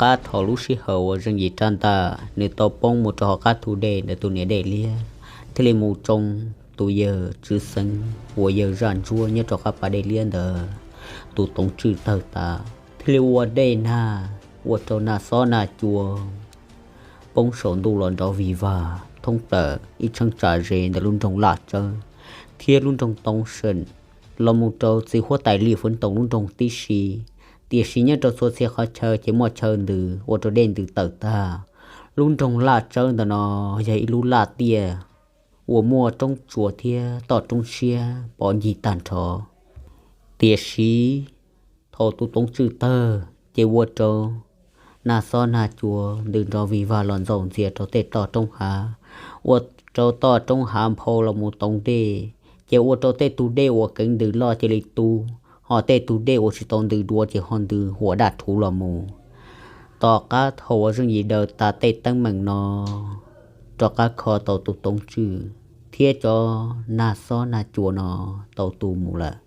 Qab thaum lub sij hawm uas Zeej Yim rab ntaj nws tau poob mus rau hauv qab thu dej ntawm tus niam dej liab, thiaj li mus tsoo tus yawg Tswv Xeeb uas yawg zaj ntsuab nyob rau qab pas dej liab ntawd tus toov tswj tawg tas, thiaj li ua dej nag, ua rau nag xob nag cua poob saum ntuj los nrov vig vag thoob plaws ib cheeb tsam ze ntawm lub nroog Laj Tsawb thiab lub nroog Toob Seem los mus rau txiv huab tais Lis Fuv Toom lub nroog tib si. Tiam sis nyob rau txhua txhia qhov chaw ces muaj chaw ntws ua rau dej ntws tawm tag. Lub nroog Laj Tsawb ntawm no yog ib lub laj tiaj uas muaj roob tsuas thiab toj roob siab pov ncig tag nrho. Tiam sis thaum tus toov tswj tawg ces ua rau nag xob nag cua ntws nrov vig vag los ntxaus ntxias rau tej toj roob hav, ua rau toj roob hav nphau los mus toov dej, ces ua rau tej tug dej uas keev ntws loj cia li tu, ho tej tug dej uas tsis tau ntws dua ces ho ntws huam daj rhuv los mus. Tom qab thaum uas Zeej Yim daws tas tej teeb meem no rov qab kho tau tus toov tswj thiab cov nag xob nag cua no tau tu mus lawm,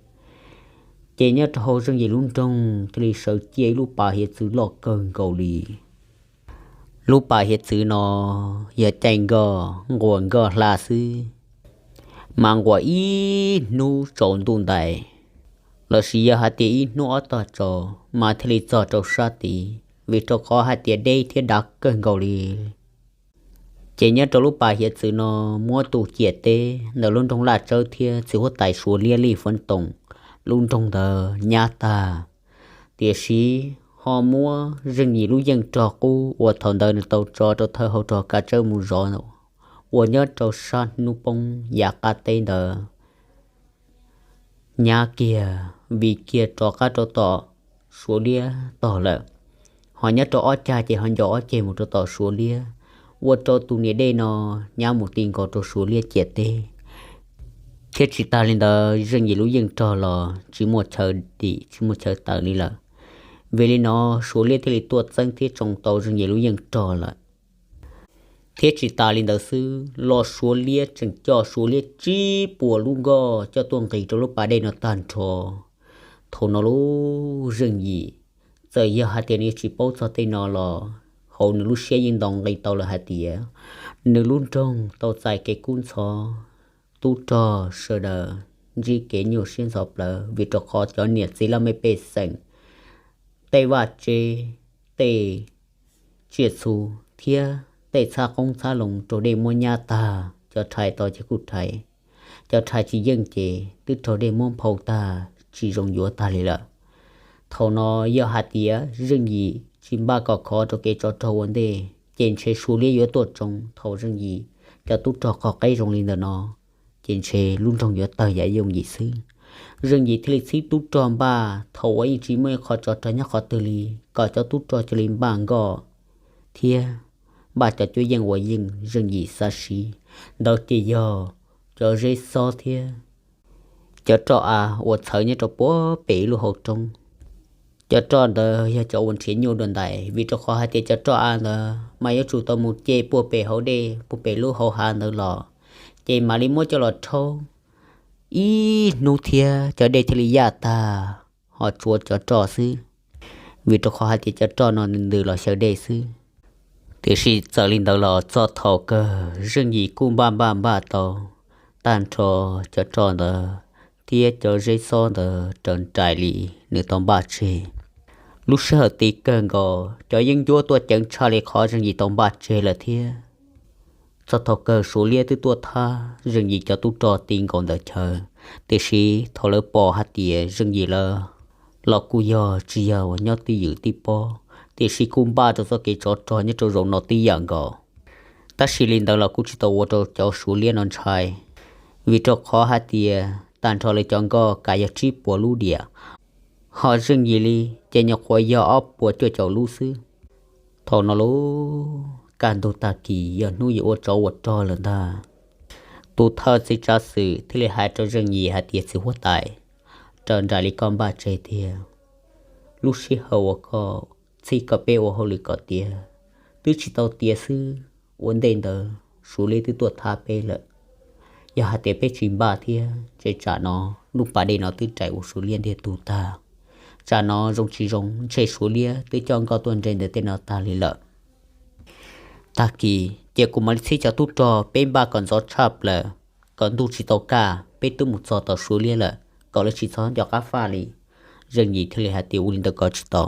ces nyob rau hauv Zeej Yim lub nroog thiaj li sawv ciaj ib lub pas hiav txwv loj kawg nkaus li. Lub pas hiav txwv no yog caij nkoj nquas nkoj hla xwb, mas nquas ib hnub tsaus ntuj ntais, lossis yog hais tias ib hnub ob tog tsaus mas thiaj li txog rau sab tid, vim rau qhov hais tias deb thiab dav kawg nkaus li. Ces nyob rau lub pas hiav txwv no muab tus ciam teb ntawm lub nroog Laj Tsawb thiab txiv huab tais Suav liab Lis Fuv Toom lub nroog ntawd nyab tag. Tiam sis ho muab Zeej Yim lub yeej rog qub uas thaum ntawd nws tau tso rau thawj hauv rog kav tsawb mus zov ua nyob rau sab hnub poob yav qab teb ntawd nyab kiag, vim kiag rov qab rau tom Suav liab tog lawm. Ho nyob rau ob cag ces ho nco ob ceg mus rau tom Suav liab, ua rau tus niam dej no nyab mus ti nkaus rau Suav liab ciam teb. Thiab tsis tas li ntawd Zeej Yim lub yeej rog los tsis muaj chaw dim tsis muaj chaw tawm li lawm. Vim li no Suav liab thiaj li tuaj txeeb thiab tsoo tau Zeej Yim lub yeej rog lawm. Thiab tsis tas li ntawd xwb los Suav liab tseem coj Suav liab tsib puas lub nkoj coj tuaj nqis rau lub pas dej no tag nrho. Thaum no lub Zeej Yim txawm yog hais tias nws tsis paub txog tej no los hauv nws lub siab yeej ntaus nqi tau lawm hais tias nws lub nroog tau txais kev kub ntxhov, tub rog sawv daws ntsib kev nyuaj siab ntxhov plawv vim rau qhov cov niam txiv laj mej pej xeem, tej vaj tsev, tej tsiaj txhu thiab tej txhab qoob txhab loo raug dej muab nyab tag, cov rhais tau ces kuj rhais, cov rhais tsis yeej ces twb raug dej muab nphau tag tsis zoo yuav tag li lawm. Thaum no yog hais tias Zeej Yim tsis npaj kom khov rau kev tsov rog ua ntej ces ntshe Suav liab yuav tuaj tsoo thaum Zeej Yim cov tub rog qhov qeb zoo li ntawm no, ces ntshe lub nroog yuav tawg yam yooj yim xwb. Zeej Yim thiaj li txhib tub rog npaj thaum uas yeej tsis muaj ib qho tsov rog nyob qhov twg li kom cov tub rog cia li npaj nkoj thiab npaj cov cuab yeej uas yeej Zeej Yim xav siv, ntawd ces yog cov zeb xob thiab cov roj av uas txhawv nyob rau puag pem ib lub hauv roob. Cov roj ntawd yog cov uas nrhiav nyuj dua ntais, vim rau qhov hais tias cov roj av ntawd mas yuav tsum tau mus ce puag pem hauv dej puag pem lub hauv hav ntawd los, ces mam li muab coj los rhaub ib hnub thiab cov dej thiaj li yaj tag, ho tshuav cov roj xwb. Vim rau qhov hais tias cov roj no ntws los xyaw dej xwb. Tiam sis txawm li ntawd los txog thaum kawg Zeej Yim kuj npaj npaj npaj tau tag nrho cov roj ntawd thiab cov zeb xob ntawd raws nraim li nws tau npaj tseg. Lub sij hawm tid kawg nkaus cov yeeb ncuab tuaj ceev tshaj li qhov Zeej Yim tau npaj tseg lawm thiab. Txog thaum kawg Suav liab twb tuaj thab Zeej Yim cov tub rog ti nkaus ntawm chaw, tiam sis thaum lawv pom hais tias Zeej Yim lawv los kuj yog tsis yog uas nyob twj ywm tib pob, tiam sis kuj npaj rau txoj kev tsov rog nyob rau zaum no tib yam nkaus. Tab sis li ntawd los kuj tsis tau ua rau cov Suav liab no ntshai, vim rau qhov hais tias tag nrho lawv cov nkoj kav yog tsib puas lub diam, ho Zeej Yim li ces nyuam qhuav yog ob puas cuaj caum lub xwb. Thaum no lub kaj ntug tag kis yog hnub yuav ua tsov ua rog lawm ntag. Tus thawj txiv tsav xwm thiaj li hais rau Zeej Yim hais tias, txiv huab tais, raws nraim li koj npaj tseg tiag, lub sij hawm uas koj txhij kom peb ua hauj lwm kom tiav twb tsis tau tiav xwb, ua ntej ntawd Suav liab twb tuaj thab peb lawm. Yog hais tias peb tsis npaj thiab ces tsam no lub pas dej no twb raim ua Suav liab ntiag tug tag. tsam no zoo tsis zoo ntshe Suav liab twb coj nkoj tuaj nres ntawm tej no tag li lawm. Tag kis ces kuv mam li txhij cov tub rog peb npaj kom ntxov tshaj plaws, kom ntuj tsis tau kaj peb twb mus txog tom Suav liab lawm, kom lawv tsis txhob nco qab faj li. Zeej Yim thiaj li hais tias ua li ntawd kom tsis tau.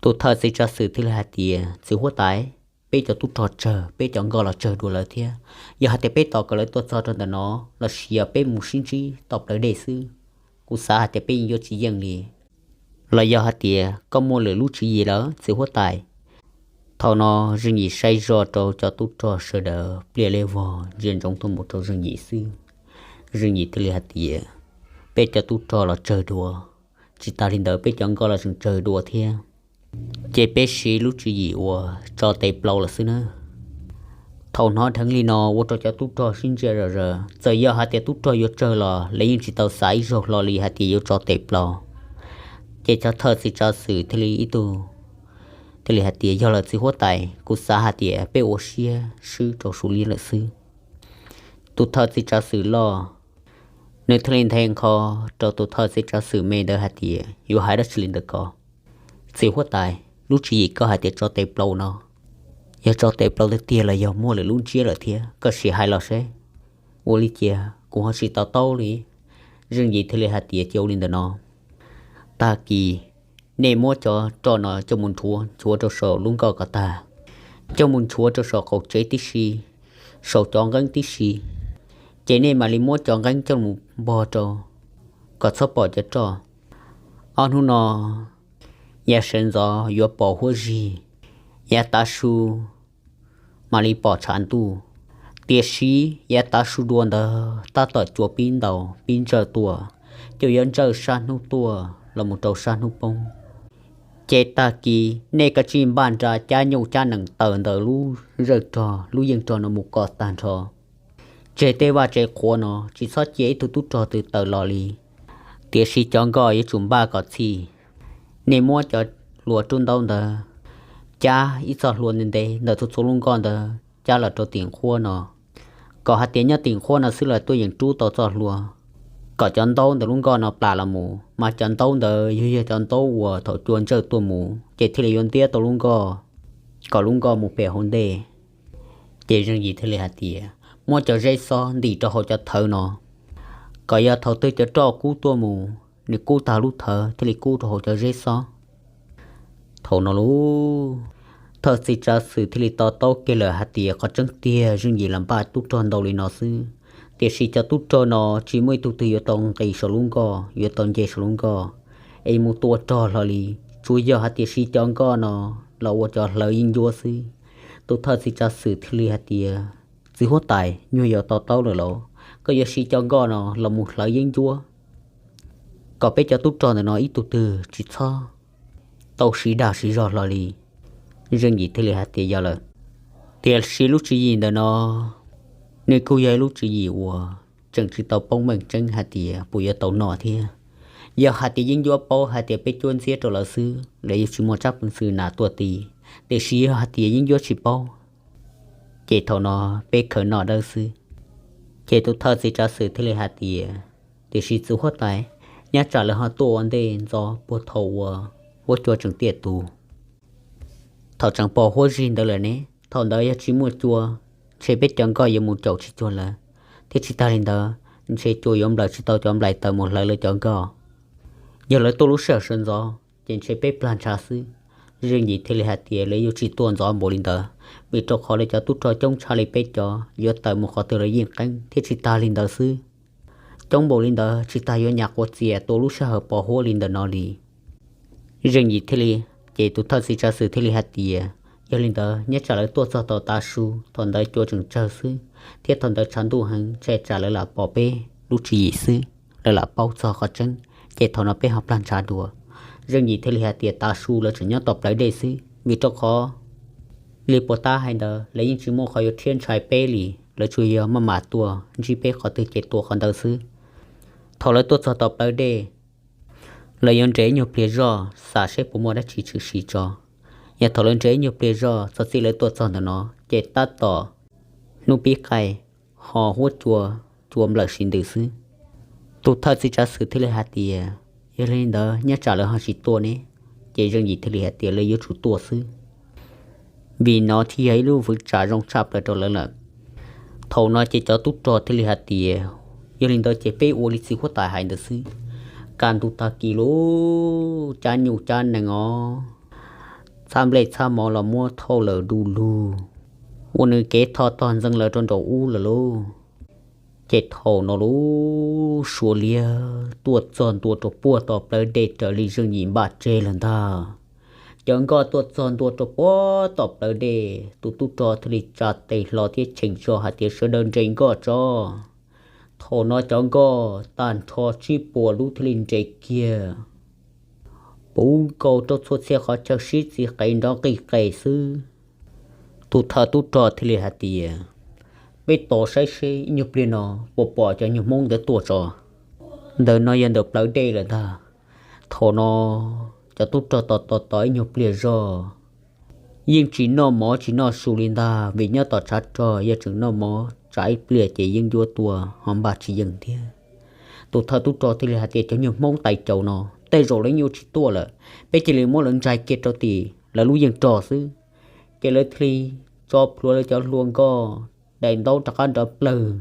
Tus thawj txiv tsav xwm thiaj li hais tias txiv huab tais, peb cov tub rog tsawg, peb cov nkoj los tsawg dua lawv thiab. Yog hais tias peb tos kom lawv tuaj txog rau ntawm no, los sis yog peb mus sib ntsib tom plawv dej xwb, kuv xav hais tias peb yeej yuav tsis yeej li. Los yog hais tias koj muaj lwm lub tswv yim lawm txiv huab tais? Thaum no Zeej Yim saib zoj rau cov tub rog sawv daws pliaj li vog ntsia ntsoov tuaj mus rau Zeej Yim xwb. Zeej Yim thiaj li hais tias peb cov tub rog los tsawg dua, tsis tas li ntawd peb cov nkoj los tseem tsawg dua thiab. Ces peb siv lub tswv yim uas tso tes plaus lawm xwb nawb. Thaum hnov dheev li no ua rau cov tub rog sib ntsia zom zaws, txawm yog hais tias tub rog yuav tsawg los lawv yeej tsis tau xav ib zaug hlo li hais tias yuav tso tes plaus. Ces cov thawj txiv tsav xwm thiaj li ib tug thiaj li hais tias yog lawm txiv huab tais, kuv xav hais tias peb ua siab swb rau Suav liab lawm xwb. Tus thawj txiv tsav xwm loj nws thiaj li nthe nqho rau tus thawj txiv tsav xwm me ntawd hais tias yuav hais dab tsi li ntawm ko? Txiv huab tais, lub tswv yim koj hais tias tso tes plaus no, yog tso tes plaus tiag tiag los yog muaj lwm lub ntsiab lawm thiab, koj sim hais los seb. Ua li cas kuv ho tsis to taub li. Zeej Yim thiaj li hais tias cia ua li ntawm no, tag kis nej muab cov roj no coj mus nchuav nchuav rau saum lub nkoj kom tag, coj mus nchuav rau saum qaum tsev tib si, saum cov nqeeb tib si, ces nej mam li muab cov nqeeb coj mus npog rau kom txhob pom cov roj. Ob hnub no yav sawv ntxov yuav pom huab zig, yav tav su mam li pom tshav ntuj. Tiam sis yav tav su dua ntawd tab tom cua pib ntaus pib ntsawj tuaj, cua yuav ntsawj sab hnub tuaj los mus rau sab hnub poob. Ces tag kis nej kav tsij npaj nra cab nyuj cab nees taws ntawm lub zawj rog lub yeej rog no mus kom tag nrho, tseg tej vaj tsev qhuav no tsis txhob cia ib tug tub rog twg tawm los li. Tiam sis cov nkoj yuav tsum npaj kom txhij. Nej muab cov hlua rub ntaub ntawd cab ib txoj hlua ntev ntev ntawm txhua txhua lub nkoj ntawd cab los rau tim nqhuab no, kom hais tias nyob tim nqhuab no xwb los tuaj yeem rub tau txoj hlua, kom cov ntaub ntawm lub nkoj no plam los mus, mas cov ntaub ntawd yog yog cov ntaub uas thaum cua ntsawj tuaj mus ces thiaj li yuav ntiab tau lub nkoj, kom lub nkoj mus pem hauv ntej. Ces Zeej Yim thiaj li hais tias muab cov zeb xob ntim rau hauv cov thawv no, kom yog thaum twg cov roj kub tuaj mus, nws kub tag lub thawv thiaj li kub rau hauv cov zeb xob. Thaum no lub thawj txiv tsav xwm thiaj li to taub kiag lawm hais tias qhov tseeb tiag Zeej Yim los npaj tub rog ntau li no xwb, tiam sis cov tub rog no tsis muaj ib tug twg yuav tau nqis saum lub nkoj, yuav tau nce saum lub nkoj es mus tua rog hlo li. Tsuas yog hais tias siv cov nkoj no los ua cov hlawv yeeb ncuab xwb. Tus thawj txiv tsav xwm thiaj li hais tias txiv huab tais, nyuag yaus to taub lawm los koj yuav siv cov nkoj no los mus hlawv yeeb ncuab kom peb cov tub rog ntawm no ib tug twg tsis txhob tau siv dag siv zog hlo li. Zeej Yim thiaj li hais tias yog lawm. Tiam sis lub tswv yim ntawm no nws kuj yog ib lub tswv yim uas tseem tsis tau paub meej tseeb hais tias puas yuav tau noj thiab. Yog hais tias yeeb ncuab paub hais tias peb cuab ntxiab rau lawv xwb, lawv yuav tsis muaj tsab peev xwm nam tuaj ti. Tiam sis yog hais tias yeeb ncuab tsis paub, ces thaum no peb khaws noj dawb xwb. Ces tus thawj txiv tsav xwm thiaj li hais tias tiam sis txiv huab tais, nyob tsam lawv ho tuaj ua ntej ntxov puag thaum uas huab cua tseem tiaj tus, thaum tseem pom huab zig ntawd lawm ne, thaum ntawd yog tsis muaj cua, ntshe peb cov nkoj yuav mus caum tsis cuag lawv, thiab tsis tas li ntawd ntshe cua yuav nplawm tsis tau cov nplaim taws mus hlawv lawv cov nkoj. Yog lawv tuaj lub sij hawm sawv ntxov ces ntshe peb plag ntshav xwb. Zeej Yim thiaj li hais tias lawv yuav tsis tuaj ntxov npaum li ntawd, vim rau qhov lawv cov tub rog coob tshaj li peb cov, yuav tawm mus qhov twg los yeej qeeb, thiab tsis tas li ntawd xwb, coob npaum li ntawd tsis tas yuav nyas quav txias tua lub sij hawm pos huab li ntawm no li. Zeej Yim thiaj li, ces tus thawj txiv tsav xwm thiaj li hais tias yog li ntawd nyob tsam lawv tuaj txog thaum tav su, thaum ntawd cua tseem tsawg xwb, thiab thaum ntawd tshav ntuj heev, ntshe tsam lawv lam pom peb lub tswv yim xwb, lawv lam paub txog qhov tseeb, ces thaum no peb ho plag ntshav dua. Zeej Yim thiaj li hais tias tav su lawv tseem nyob tom plawv dej xwb, vim rau qhov li puas tab hais ntawd lawv yeej tsis muaj qhov yuav rhiab ntshai peb li, lawv tsuas yog maj mam tuaj ntsib peb qhov twg ces tua qhov ntawd xwb. Thaum lawv tuaj txog tom plawv dej, lawv yuav nres ib nyuag pliag zoj xam seb puas muaj dab tsi tshwm sim tso. Yog thaum lawv nres ib nyuag pliag zoj txog txij lawv tuaj txog ntawm no, ces tab tom hnub pib qaij, ho huab cua, cua nplawm sis ntws xwb. Tus thawj txiv tsav xwm thiaj li hais tias Yog li ntawd nyob tsam lawv ho tsis tua ne, ces Zeej Yim thiaj li hais tias lawv yuav tsum tua xwb, vim no thiaj yog ib lub hwv tsam zoo tshaj plaws rau lawv lawm. Thaum no ces cov tub rog thiaj li hais tias, yog li ntawd ces peb ua li txiv huab tais hais ntawd xwb, kaj ntug tag kis lub cab nyuj cab nees os, txhab nplej txhab mov los muab thauj lawm du lug, ua nws kev tho tog ntxeev lawv rau nraum ub lawm lauj. Ces thaum no lub Suav liab tuaj txog ntua rau puag tom plawv dej raws li Zeej Yim npaj tseg lawm ntag. Cov nkoj tuaj txog ntua rau puag tom plawv dej, tus tub rog thiaj li tsa tes hlo thiab cheem zog hais tias sawv daws nres nkoj tso. Thaum no cov nkoj tag nrho tsib puas lub thiaj li nres kiag, puv nkaus rau txhua txhia qhov chaw sib txiv qev nrov nqis qes xwb. Tus thawj tub rog thiaj li hais tias, peb tos saib seb ib nyuag pliag no puas pom cov nyuag Hmoob ntawd tuaj tso. Ntawm no yog ntawm plawv dej lawm ntag. Thaum no cov tub rog tos tos tos ib nyuag pliag zog, yeej tsis noj mov tsis noj su li ntag, vim nyob tom tshav rog yog tseem noj mov tsam ib pliag ces yeeb ncuab tuaj ho npaj tsis yeej thiab. Tus thawj tub rog thiaj li hais tias cov nyuag Hmoob tais caus no tej zaum lawv yuav tsis tuaj lawm, peb cia li muab lawv ntsais kiag rau tim lawv lub yeej rog xwb. Ces lawv thiaj li tso plhuav lawv cov hlua nkoj, daim ntaub rov qab nrov plawg.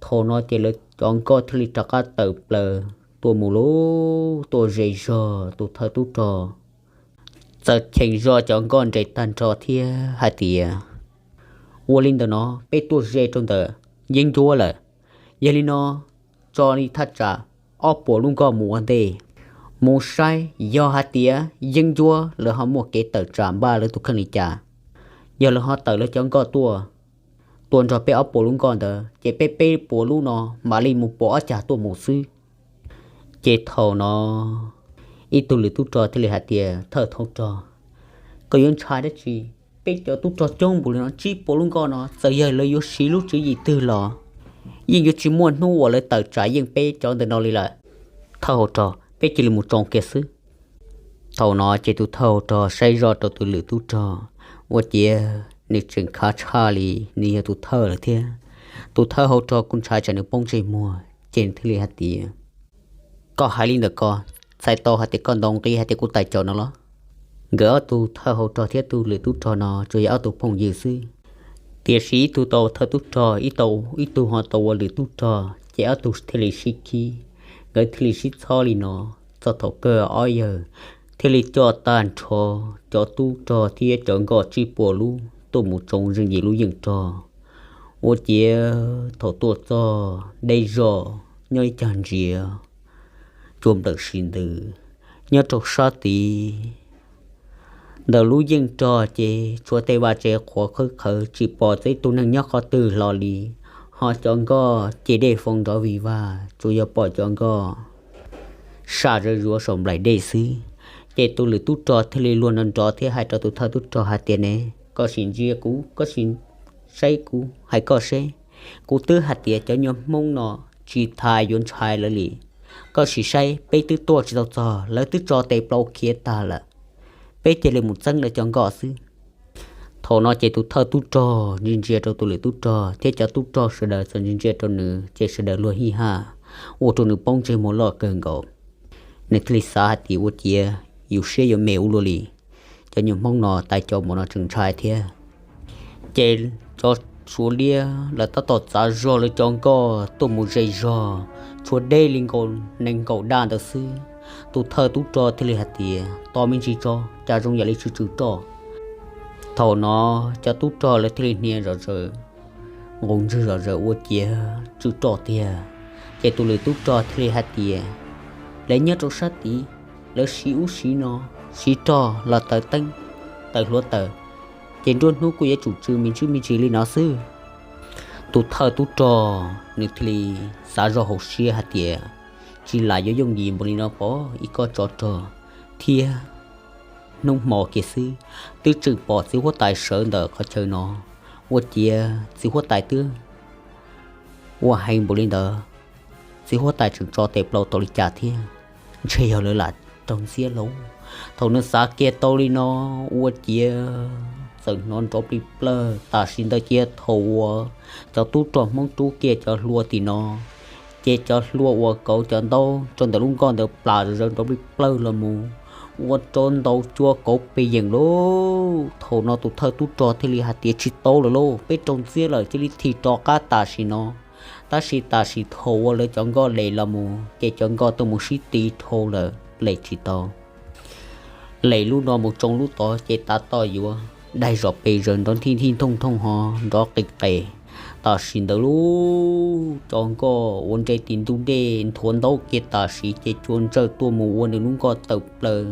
Thaum no ces lawv cov nkoj thiaj li rov qab tawm plaws tuaj mus lub tuaj ze zog. Tus thawj tub rog txawm cheem zog cov nkoj nres tag nrho thiab hais tias, ua li ntawm no peb tuaj ze rau ntawm yeeb ncuab lawm. Yog li no tso li thaj tsam ob puas lub nkoj mus ua ntej, mus saib yog hais tias yeeb ncuab lawv ho muaj kev tawm tsam npaj lawv tus kheej li cas. Yog lawv ho tawm lawv cov nkoj tuaj, tuaj nrog peb ob puas lub nkoj ntawd ces peb peb puas lub no mam li mus pom ob cag tuaj mus xwb. Ces thaum no ib tug lwm tub rog thiaj li hais tias, thawj hauv rog, koj yuav ntshai dab tsi? Peb cov tub rog coob npaum li no, tsib puas lub nkoj no, txawm yog lawv yuav siv lub tswv yim twg los yeej yuav tsis muaj hnub uas lawv tawm tsam yeej peb cov ntawm no li lawm. Thawj hauv rog, peb cia li mus tsoo kiag xwb. Thaum no ces tus thawj hauv rog saib zoj rau tus lwm tub rog, ua ciav nws tseem khav tshaj li nws yog tus thawj lawm thiab. Tus thawj hauv rog kuj ntshai tsam nws poob ntsej muag ces nws thiaj li hais tias, koj hais li ntawm ko, txhais tau hais tias koj ntaus nqi hais tias kuv tais caus no los? Nkawd ob tug thawj hauv rog thiab tus lwm tub rog no tsuas yog ob tug phooj ywg xwb, tiam sis ib tug tau thawj tub rog, ib tau, ib tug ho tau ua lwm tub rog, ces ob tug thiaj li sib khib. Nkawd thiaj li sib txhob li no, txog thaum kawg ob yawg thiaj li coj tag nrho cov tub rog thiab cov nkoj tsib puas lub tuaj mus tsoo Zeej Yim lub yeej rog. Ua ciav thaum tuaj txog deb zog nyob ib cag ntsiav, cua nplawm sis ntws nyob rau sab tid ntawm lub yeej rog ces tshuav tej vaj tse qhuav qhawv qhawv, tsis pom txog ib tug neeg nyob qhov twg hlo li. Ho cov nkoj ces dej foo nrov vig vag, tsuas yog pom cov nkoj saj zawv zuav saum nplaim dej xwb. Ces tus lwm tub rog thiaj li luag nrov nrov thiab hais rau tus thawj tub rog hais tias, ne, koj sim ntsia kuv, koj sim saib kuv, hais koj seb, kuv twb hais tias cov nyuag Hmoob no tsis tas yuav ntshai lawv li. Koj sim saib, peb twb tuaj tsis tau txog, lawv twb tso tes plaub khiav tag lawm. Peb cia li mus txeeb lawv cov nkoj xwb. Thaum no ces tus thawj tub rog ntsia ntsia rau tus lwm tub rog thiab cov tub rog sawv daws txawm ntsia ntsia rau nws ces sawv daws luag hij haj, ua rau nws poob ntsej muag loj kawg nkaus. Nws thiaj li xav hais tias ua ciav yus siab yuav me ua luaj li, cov nyuag Hmoob no tais caus npaum no tseem ntshai thiab. Ces cov Suav liab lawv tab tom txav zog lawv cov nkoj tuaj mus ze zog, tshuav deb li nkaus nees nkaum daj ntawd xwb. Tus thawj tub rog thiaj li hais tias, tos me ntsis tso, cas zoo yam li tsw tsw roj. Thaum no cov tub rog lawv thiaj li hnia zom zaws, nqus ntswg zom zaws ua ciav tsw roj tiag. Ces tus lwm tub rog thiaj li hais tias, lawv nyob rau sab tid, lawv siv ub siv no, siv rog los taws teeb, taws hluav taws, ces nruab hnub kuj yuav tsum tsw me ntsis me ntsis li no xwb. Tus thawj tub rog nws thiaj li xav zoj hauv siab hais tias, tsis lam yuav yooj yim npaum li no pov ib kob tsov rog thiab. Hnub hmo kiag xwb, twb tseem pom txiv huab tais sawv ntawm qhov chaw no, ua ciav txiv huab tais twb ua heev npaum li ntawd, txiv huab tais tseem tso tes plaub tau li cas thiab, ntshe yog lawv lam raug ntxiab lauj. Thaum nws xav kiag tau li no, ua ciav txawm hnov nrov plig plawg tam sim ntawd cia thaum uas cov tub rog Hmoob rub kiag cov hlua tim no, Ces cov hlua uas kauv cov ntaub rau ntawm lub nkoj ntawd plam zawv nrov plig plawg los mus ua rau ntau cuaj kauv pes yeem lauj. Thaum no tus thawj tub rog thiaj li hais tias, Tsis tau lawm lauj, peb raug ntxiab lawm, cia li thim rov qab tam sim no. Tab sis tam sim thaum uas lawv cov nkoj les los mus ces cov nkoj tuaj mus sib ti dhau lawm, les tsis tau. Les lub no mus tsoo lub tod ces tav tom yuav daig zom pes zaws nrov nthij nthij ntooj ntooj ho nrov qis qes. Tam sim ntawd lub cov nkoj uas nres tim ntug dej nthuav ntaub kiag tam sim ces cua ntsawj tuaj mus ua nws lub nkoj tawm plaws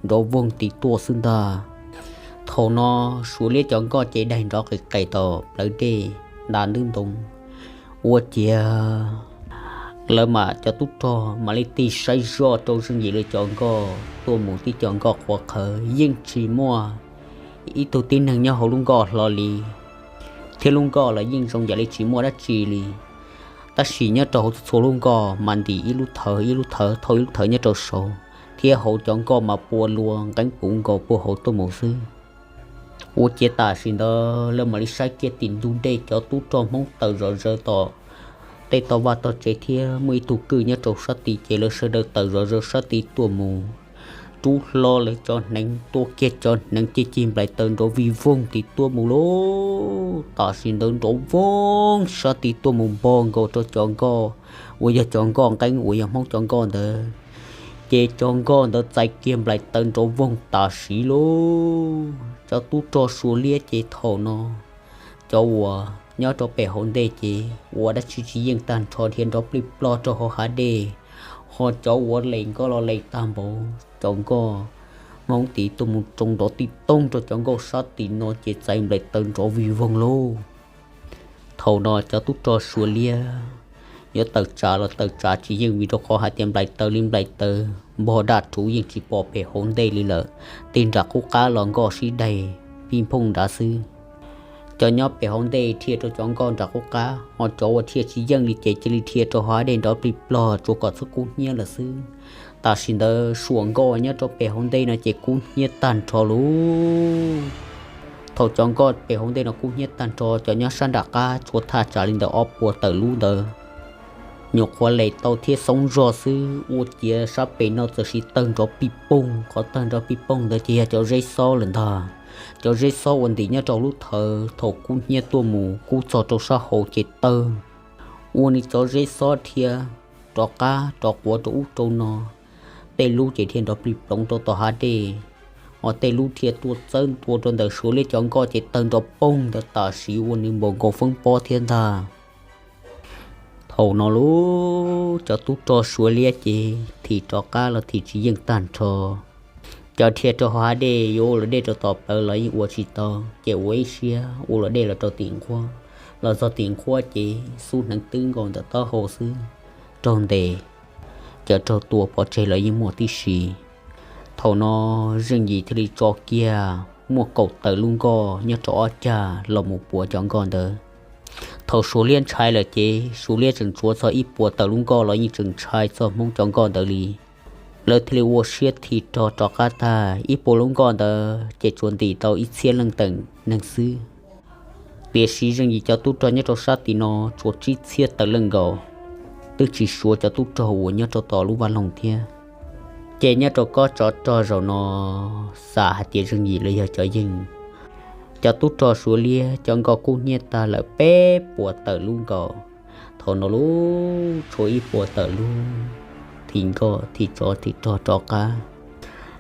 nrov voog tid tuaj xwb ntag. Thaum no Suav liab cov nkoj ces daig nrov qis qes tom plawv dej nta ntub ntoo. Ua ciav lawv mam cov tub rog mam li tig saib zoj rau Zeej Yim lawv cov nkoj tuaj mus tib co nkoj qhuav qhawv, yeej tsis muaj ib tug tib neeg nyob hauv lub nkoj hlo li, thiab lub nkoj los yeej zoo yam li tsis muaj dab tsi li. Tab sis nyob rau hauv txhua lub nkoj mas ntim ib lub thawv ib lub thawv thauj ib lub thawv nyob rau saud, thiab hauv cov nkoj mas pua lua nqeeb puv nkaus puag hauv tuaj mus xwb. Ua ciav tam sim ntawd lawv mam li saib kiag tim ntug dej cov tub rog Hmoob tawm zom zaws tom tej tog vaj tog tsev thiab muaj ib tug kwj nyob rau sab tid ces lawv sawv daws tawm zom zaws sab tid tuaj mus. Rub hlo lawv cov hneev, tua kiag cov hneev ces cig nplaim taws nrov vig voog tid tuaj mus lauj. Tam sim ntawd nrov voog sab tid tuaj mus npog nkaus rau cov nkoj uas yog cov nkoj nqeeb uas yog Hmoob cov nkoj ntawd, ces cov nkoj ntawd txais kiag nplaim taws nrov voog tam sim lauj. Cov tub rog Suav liab ces thaum no cov uas nyob rau pem hauv ntej ces ua dab tsi tsis yeej tag nrho dhia nrov plig plog rau hauv hav dej, ho cov uas les nkoj los les tag npaum, cov nkoj Hmoob tid tuaj mus tsoo nrov tib toog rau cov nkoj sab tim no ces txais nplaim taws nrov vig voog lauj. Thaum no cov tub rog Suav liab yuav tawm tsam los tawm tsam tsis yeej vim rau qhov hais tias nplaim taws li nplaim taws npog daj rhuv yeej tsis pom pem hauv ntej li lawm. Tej nram qub qab los nkoj sib daig pij nphooj nrad xwb. Cov nyob pem hauv ntej dhia rau cov nkoj nram qub qab, ho cov uas dhia tsis yeej li ces cia li dhia rau hav dej nrov plig plog tsuas kom txhob kub hnyiab lawm xwb. Tam sim ntawd suam nkoj nyob rau pem hauv ntej no ces kub hnyiab tag nrho lauj. Thaum cov nkoj pem hauv ntej no kub hnyiab tag nrho, cov nyob sab nram qab tshuav thaj tsam li ntawm ob puas tawm lub ntawd nyuam qhuav les tau thiab xoob zog xwb, ua ciav sab pem no txawm sim tawg nrov pij poog. Qhov tawg nrov pij poog ntawd ces yog cov zeb xob lawm ntag. Cov zeb xob uas ntim nyob rau lub thawv thaum kub hnyiab tuaj mus kub txog rau sab hauv ces tawg, ua nws cov zeb xob dhia rov qab rov quav rau ub rau no. Tej lub ces dhia nrov plig ploov rau tom hav dej, ho tej lub dhia tuaj txawb ntua rau ntawm Suav liab cov nkoj ces tawg nrov poog ntawd tam sim ua nws npaum nkaus feeb pob thiab ntag. Thaum no lauj, cov tub rog Suav liab ces thim rov qab los thim tsis yeej tag nrho. Cov dhia rau hauv hav dej yuav ua luam dej rau tom plawv los yeej ua tsis tau, ces ua ib siab ua luam dej los rau tim nqhuab, los txog tim nqhuab ces xub hneev twb nkaus ntawm taub hau xwb, raug ntes, cov raug tua pov tseg los yeej muaj tib si. Thaum no Zeej Yim thiaj li tso kiag muaj kaum tawm lub nkoj nyob rau ob cag los mus puav cov nkoj ntawd. Thaum Suav liab ntshai lawm ces Suav liab tseem tshuav txog ib puas tawm lub nkoj los yeej tseem ntshai txog Hmoob cov nkoj ntawd li. Lawv thiaj li ua siab thim rog rov qab tag, ib puas lub nkoj ntawd ces tsuas ntim tau ib txhiab leej teem neeg xwb. Tiam sis Zeej Yim cov tub rog nyob rau sab tim no tsuas tsib txhiab tawm leej nkaus, twb tsis suav cov tub rog uas nyob rau tom lub vaj loog thiab. Ces nyob rau kob tsov rog zaum no, xam hais tias Zeej Yim los yog cov yeej, cov tub rog Suav liab cov nkoj kub hnyiab tag lawm peb puas tawm lub nkaus. Thaum no lauj, tshuav ib puas tawm lub, thim nkoj thim tsov thim rog rov qab.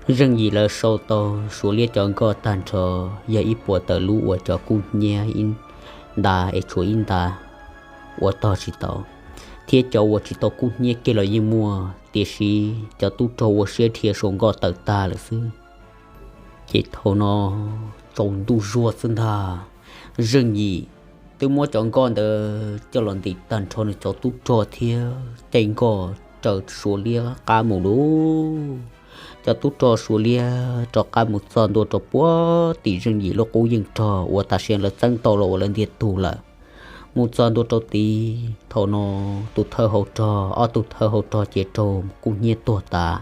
Zeej Yim lawv sau tau Suav liab cov nkoj tag nrho yog ib puas tawm lub uas cov kub hnyiab ib nta es tshuav ib nta uas tog tsis tau, thiab cov uas tsis tau kub hnyiab kiag los yeej muaj, tiam sis cov tub rog ua siab dhia sau nkoj tawm tag lawm xwb. Ces thaum no tsaus ntuj zuag xwb ntag, Zeej Yim twb muab cov nkoj ntawd coj los ntim tag nrho nws cov tub rog thiab caij nkoj raws Suav liab qab mus lauj. Cov tub rog Suav liab rov qab mus txog ntua rau puag tim Zeej Yim lub qub yeej rog uas tam sim lawv txeeb tau los uas lawv ntiag tug lawm. Mus txog ntua rau tid, thaum no tus thawj hau rog, ob tug thawj hau rog ces raug kub hnyiab tuag tas,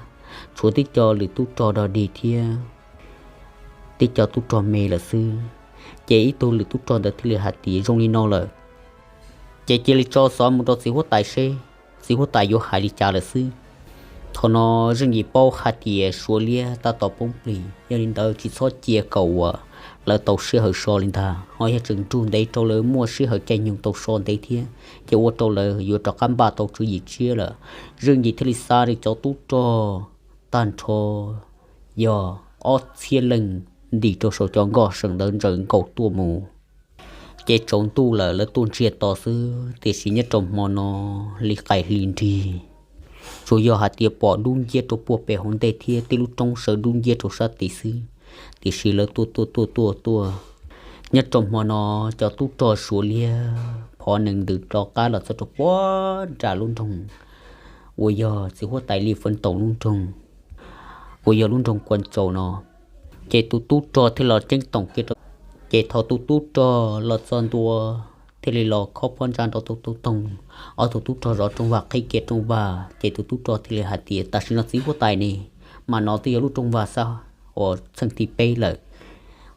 tshuav tib co lwm tub rog dog dig thiab tib co tub rog me lawm xwb. Ces ib tug lwm tub rog ntawd thiaj li hais tias, Zoo li no lawm, ces cia li tso xov mus rau txiv huab tais seb txiv huab tais yuav hais li cas lawm xwb. Thaum no Zeej Yim paub hais tias Suav liab tab tom poob plig, yog li ntawd tsis txhob cia kom uas lawv tau sij hawm so li ntag, ho yog tseem nrug ntev rau lawv muaj sij hawm caij nyoog tau so ntev thiab, ces ua rau lawv yuav rov qab npaj tau tswv yim tshiab lawm. Zeej Yim thiaj li xa nws cov tub rog tag nrho yog ob txhiab leej ntim rau saum cov nkoj seem ntawd ntsaws nkaus tuaj mus. Ces tsaus ntuj lawm lawv tuaj ntsiag to xwb, tiam sis nyob rau hmo no li qaim hli nrig, tsuas yog hais tias pom dub nciab rau puag pem hauv ntej thiab tej lub roob sawv dub nciab rau sab tid xwb. Tiam sis lawv tuaj tuaj tuaj tuaj tuaj, nyob rau hmo no cov tub rog Suav liab phov nees ntws rov qab los txog rau puag nram lub nroog uas yog txiv huab tais Li Feev Toom lub nroog, uas yog lub nroog Kua Tsaus no. Ces tus tub rog thiaj los ceeb toom kiag rau, ces thaum tus tub rog los txog ntua thiaj li los khob pob ntsa nrov toog toog toog. Ob tug tub rog zov rooj vag qhib kiag rooj vag, ces tus tub rog thiaj li hais tias tam sim no txiv huab tais ne, mas no twb yog lub rooj vag xab uas txheej thib peb lawm,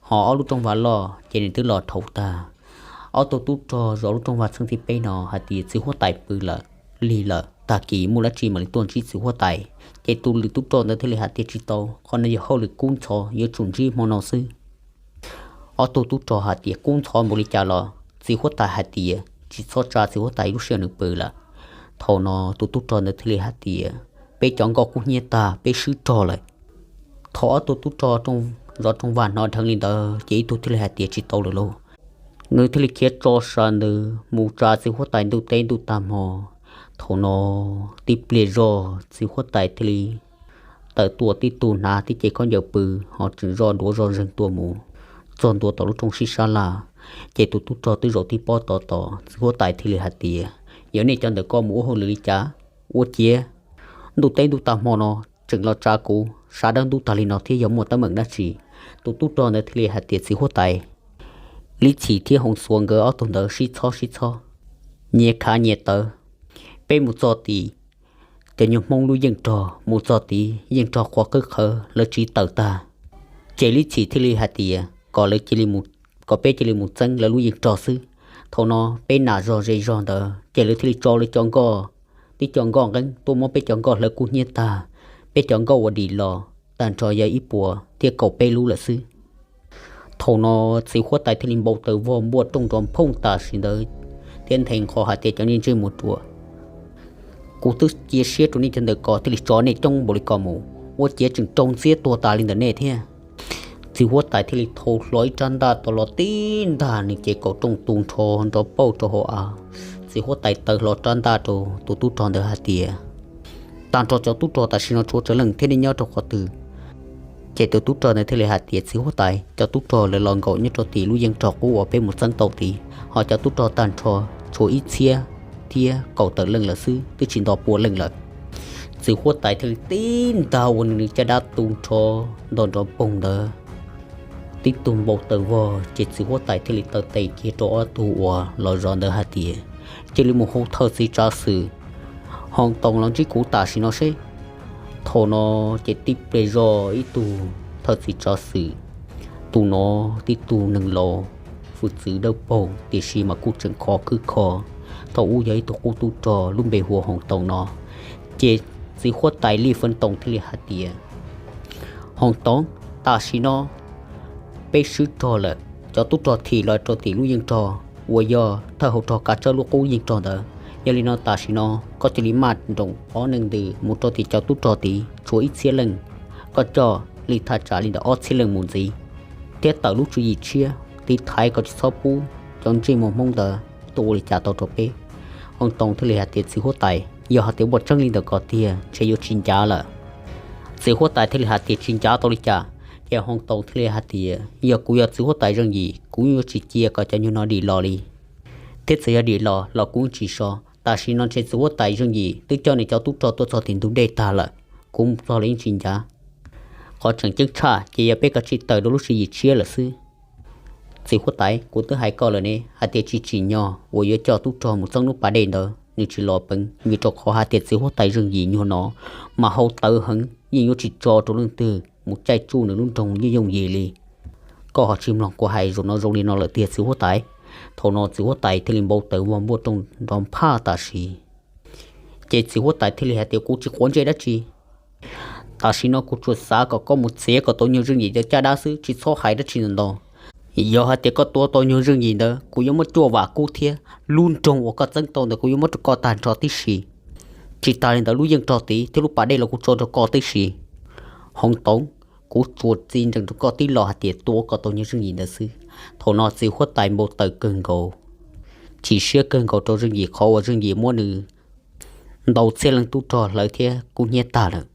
ho ob lub rooj vag loj ces nws twb los dhau tag. Ob tug tub rog zov lub rooj vag txheej thib peb no hais tias txiv huab tais pw lawm, lig lawm, tag kis muaj dab tsi mam li tuaj ntsib txiv huab tais. Ces tus lwm tub rog ntawd thiaj li hais tias tsis tau, qhov no yog hauj lwm kub ntxhov, yuav tsum ntsib hmo no xwb. Ob tug tub rog hais tias kub ntxhov npaum li cas los txiv huab tais hais tias tsis txhob tsa txiv huab tais lub sij hawm nws pw lawm. Thaum no tus tub rog ntawd thiaj li hais tias peb cov nkoj kub hnyiab tag, peb swb rog lawm. Thaum ob tug tub rog zov rooj vag hnov dheev li ntawd ces ib tug thiaj li hais tias tsis tau lawm lauj, nws thiaj li khiav tso sa ntws mus tsa txiv huab tais ntuj teb ntuj tag hmo. Thaum no tib pliag zog txiv huab tais thiaj li tawm tuaj, tib tug hnav tib ce khaub ncaws pw, ho tseem zoj duav zoj zeeg tuaj mus txog ntua tom lub rooj sib sab laj. Ces tus tub rog twb zaum tib pob tod tos, txiv huab tais thiaj li hais tias yog nej cov ntawm ko mus ua hauj lwm li cas, ua ciav ntuj teb ntuj tag hmo no tseem los tsa kuv sab dawb ntub tag li no thiab yog muaj teeb meem dab tsi? Tus tub rog ntawd thiaj li hais tias txiv huab tais, Lib Txhim thiab Hoov Xuav nkawd ob tug ntawd sib txhob sib txhob, nyias khav nyias tawv. Peb mus txog tim cov nyuag Hmoob lub yeej rog, mus txog tid yeej rog qhuav qwb qhawv lawv tsiv tawm tag. Ces Lib Txhim thiaj li hais tias kom lawv cia li mus, kom peb cia li mus txeeb lawv lub yeej rog xwb. Thaum no peb nam zog ze zog ntawd ces lawv thiaj li tso lawv cov nkoj, tib co nkoj nqeeb tuaj muab peb cov nkoj hlawv kub hnyiab tag. Peb cov nkoj uas dim los tag nrho yog ib puas thiab kaum peb lub lawm xwb. Thaum no txiv huab tais thiaj li npau taws vog npuaj rooj nrov nphooj tam sim ntawd thiab nthe nqho hais tias cov ntsej ntsej muag ruam, kuv twb cia siab rau nej cov ntawm ko thiaj li tso nej coob npaum li ko mus, ua ciav tseem raug ntxiab tuag tas li ntawm nej thiab. Txiv huab tais thiaj li thau hlo ib rab ntaj tau los tib ntag nws ces kaum rooj tu nrho nrov pauj rau hauv av. Txiv huab tais taws hlo rab ntaj rau tus tub rog ntawd hais tias, Tag nrho cov tub rog tam sim no tshuav tsawg leej thiab nej nyob rau qhov twg? Ces tus tub rog ntawd thiaj li hais tias, Txiv huab tais, cov tub rog lawv los nkaum nyob rau tim lub yeej rog qub uas peb mus txeeb tau tid, ho cov tub rog tag nrho tshuav ib txhiab thiab kaum tawm leej lawm xwb, twb tsis nto pua leej lawm. Txiv huab tais thiaj li tib ntag ua nws caj dab tu nrho nto nrov poog ntawd tib tug npau taws vog, ces txiv huab tais thiaj li taw tes kiag rau ob tug uas los zov ntawd hais tias, Cia li mus hu thawj txiv tsav xwm Hoo Toos los ntsib kuv tam sim no seb. Thaum no ces tib pliag zog ib tug thawj txiv tsav xwm, tus no tib tug neeg laus hwj txwv dawb paug tiam sis mas kuj tseem khov khwb kho, thaum ub yog ib tug qub tub rog lub npe hu ua Hoo Toos no. Ces txiv huab tais Lij Feev Toos thiaj li hais tias, Hoo Toos, tam sim no peb swb rog lawm, cov tub rog thim los rau tim lub yeej rog uas yog thawj hauv rog kav tsawb lub qub yeej rog ntawd. Yog li no tam sim no koj cia li maj nroos ob neeg ntws mus rau tim cov tub rog tid tshuav ib txhiab leej, koj coj li thaj tsam li ntawm ob txhiab leej mus ntxiv, thiab tawm lub tswv yim tshiab tiv thaiv kom tsis txhob pub cov ntsej muag Hmoob ntawd tuaj ua li cas tau rau peb. Hoo Toos thiaj li hais tias, Txiv huab tais, yog hais tias muaj tseeb li ntawm ko tiag ntshe yuav tsis ncav lawm. Txiv huab tais thiaj li hais tias, Tsis ncav tau li cas? Ces Hoo Toos thiaj li hais tias, Yog kuv yog txiv huab tais Zeej Yim, kuv yuav tsis cia kom cov nyuag no dim los li, thiab txawm yog dim los los kuv tsis so. Tam sim no ntshe txiv huab tais Zeej Yim twb coj nws cov tub rog tuaj txog tim ntug dej tag lawm, kuv mus txog los yeej tsis ncav. Qhov tseem ceeb tshaj ces yog peb kav tsij tawm rau lub tswv yim tshiab lawm xwb. Txiv huab tais, kuv twb hais koj lawm ne hais tias tsis tsim nyog uas yuav coj tub rog mus txeeb lub pas dej ntawd, nws tsis los peev, vim rau qhov hais tias txiv huab tais Zeej Yim nyuag no mas hau tawv heev, yeej yuav tsis tso rau leej twg mus caij tsuj nws lub nroog yooj yooj yim li. Koj ho tsis mloog kuv hais zaum no zoo li no lawm tiag txiv huab tais? Thaum no txiv huab tais thiaj li npau taws vog npuaj rooj nrov nphaj tam sim. Ces txiv huab tais thiaj li hais tias, Kuv tsis quav ntsej dab tsi. Tam sim no kuv tsuas xav kom koj mus txiav kom tau nyuag Zeej Yim cov caj dab xwb, tsis txhob hais dab tsi ntau ntau. Yog hais tias koj tua tau nyuag Zeej Yim ntawd, kuv yuav muab cuaj vam kub thiab lub nroog uas koj txeeb tau ntawd kuv yuav muab rau koj tag nrho tib si. Tsis tas li ntawd, lub yeej rog tid thiab lub pas dej los kuv tso rau koj tib si. Hoob Toov, kuv tsuas txi nrees rau koj tib los hais tias tua kom tau nyuag Zeej Yim ntawd xwb. Thaum no txiv huab tais npau taws kawg nkaus, chim siab kawg nkaus rau Zeej Yim qhov uas Zeej Yim muab nws ntaus txhiab leej tub rog hlawv thiab kub hnyiab tag lawm.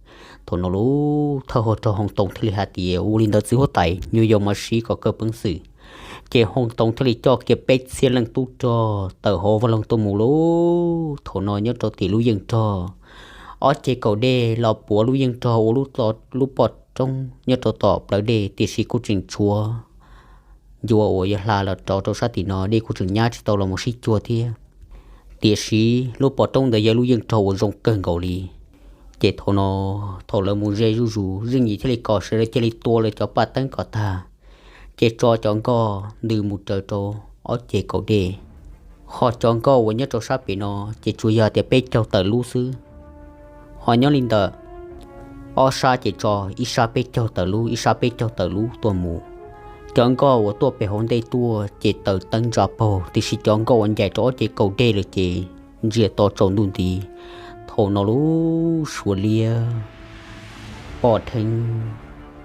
Thaum no lub thawj hauv rog Hoob Toov thiaj li hais tias, Ua li ntawd txiv huab tais, nyuag yau mas siv kom kawg peev xwm. Ces Hoob Toov thiaj li coj kiag peb txhiab leej tub rog tawm hauv vaj loog tuaj mus lauj. Thaum no nyob rau tim lub yeej rog, ob ceg kaum dej los puav lub yeej rog ua lub poj roob nyob rau tom plawv dej, tiam sis kuj tseem tshuav ncua uas yuav hla los rov rau sab tim no, dej kuj tseem nyab tsis tau los mus sib cuag thiab. Tiam sis lub poj roob ntawd yog lub yeej rog uas zoo kawg nkaus li. Ces thaum no, thaum lawv mus ze zuj zus, Zeej Yim thiaj li kom sawv daws cia li tua lawv cov paj teeb kom tag, ces tso cov nkoj ntws mus raws rau ob ceg kaum dej. Ho cov nkoj uas nyob rau sab pem no ces tsuas yog tias peb caug tawm lub xwb. Ho nyob li ntawm ob sab ces tso ib sab peb caug tawm lub, ib sab peb caug tawm lub tuaj mus. Cov nkoj uas tuaj pem hauv ntej tuaj ces taws teeb ntsa paug, tiam sis cov nkoj uas ncaim rau ob ceg kaum dej lawm ces ntsiag to tsaus ntuj nti. Thaum no lub Suav liab pom dheev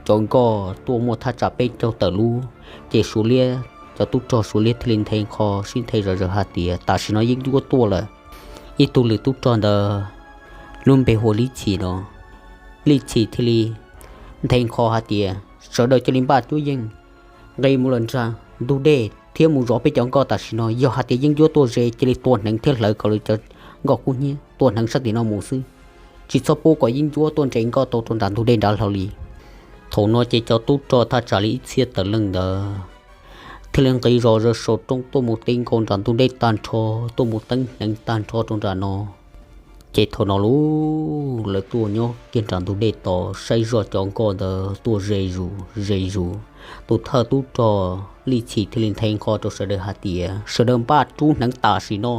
cov nkoj tuaj muaj thaj tsam peb caug tawm lub, ces Suav liab, cov tub rog Suav liab thiaj li nthe nqho sib nthe zom zaws hais tias, Tam sim no yeeb ncuab tuaj lawm. Ib tug lwm tub rog ntawd lub npe hu ua Lij Chim no, Lij Chim thiaj li nthe nqho hais tias, Sawv daws cia li npaj cuab yeej, nqis mus lawm nram ntug dej thiab mus zov peb cov nkoj tam sim no. Yog hais tias yeeb ncuab tuaj ze, cia li tua hneev thiab hlawv kom lawv cov nkoj kub hnyiab, tua hneev sab tim no mus xwb, tsis txhob pub kom yeeb ncuab tuaj nres nkoj tau rau nram ntug dej nrad hlo li. Thaum no ces cov tub rog thaj tsam li ib txhiab tawm leej ntawd thiaj li nqis zom zaws saum roob tuaj mus ti nkaus nram ntug dej tag nrho, tuaj mus teeb hneev tag nrho rau nram no. Ces thaum no lub, lawv tuaj nyob kiag nram ntug dej tos saib zoj cov nkoj ntawd tuaj ze zus ze zus. Tus thawj tub rog Lij Chim thiaj li nthe nqho rau sawv daws hais tias, Sawv daws npaj rub hneev tam sim no.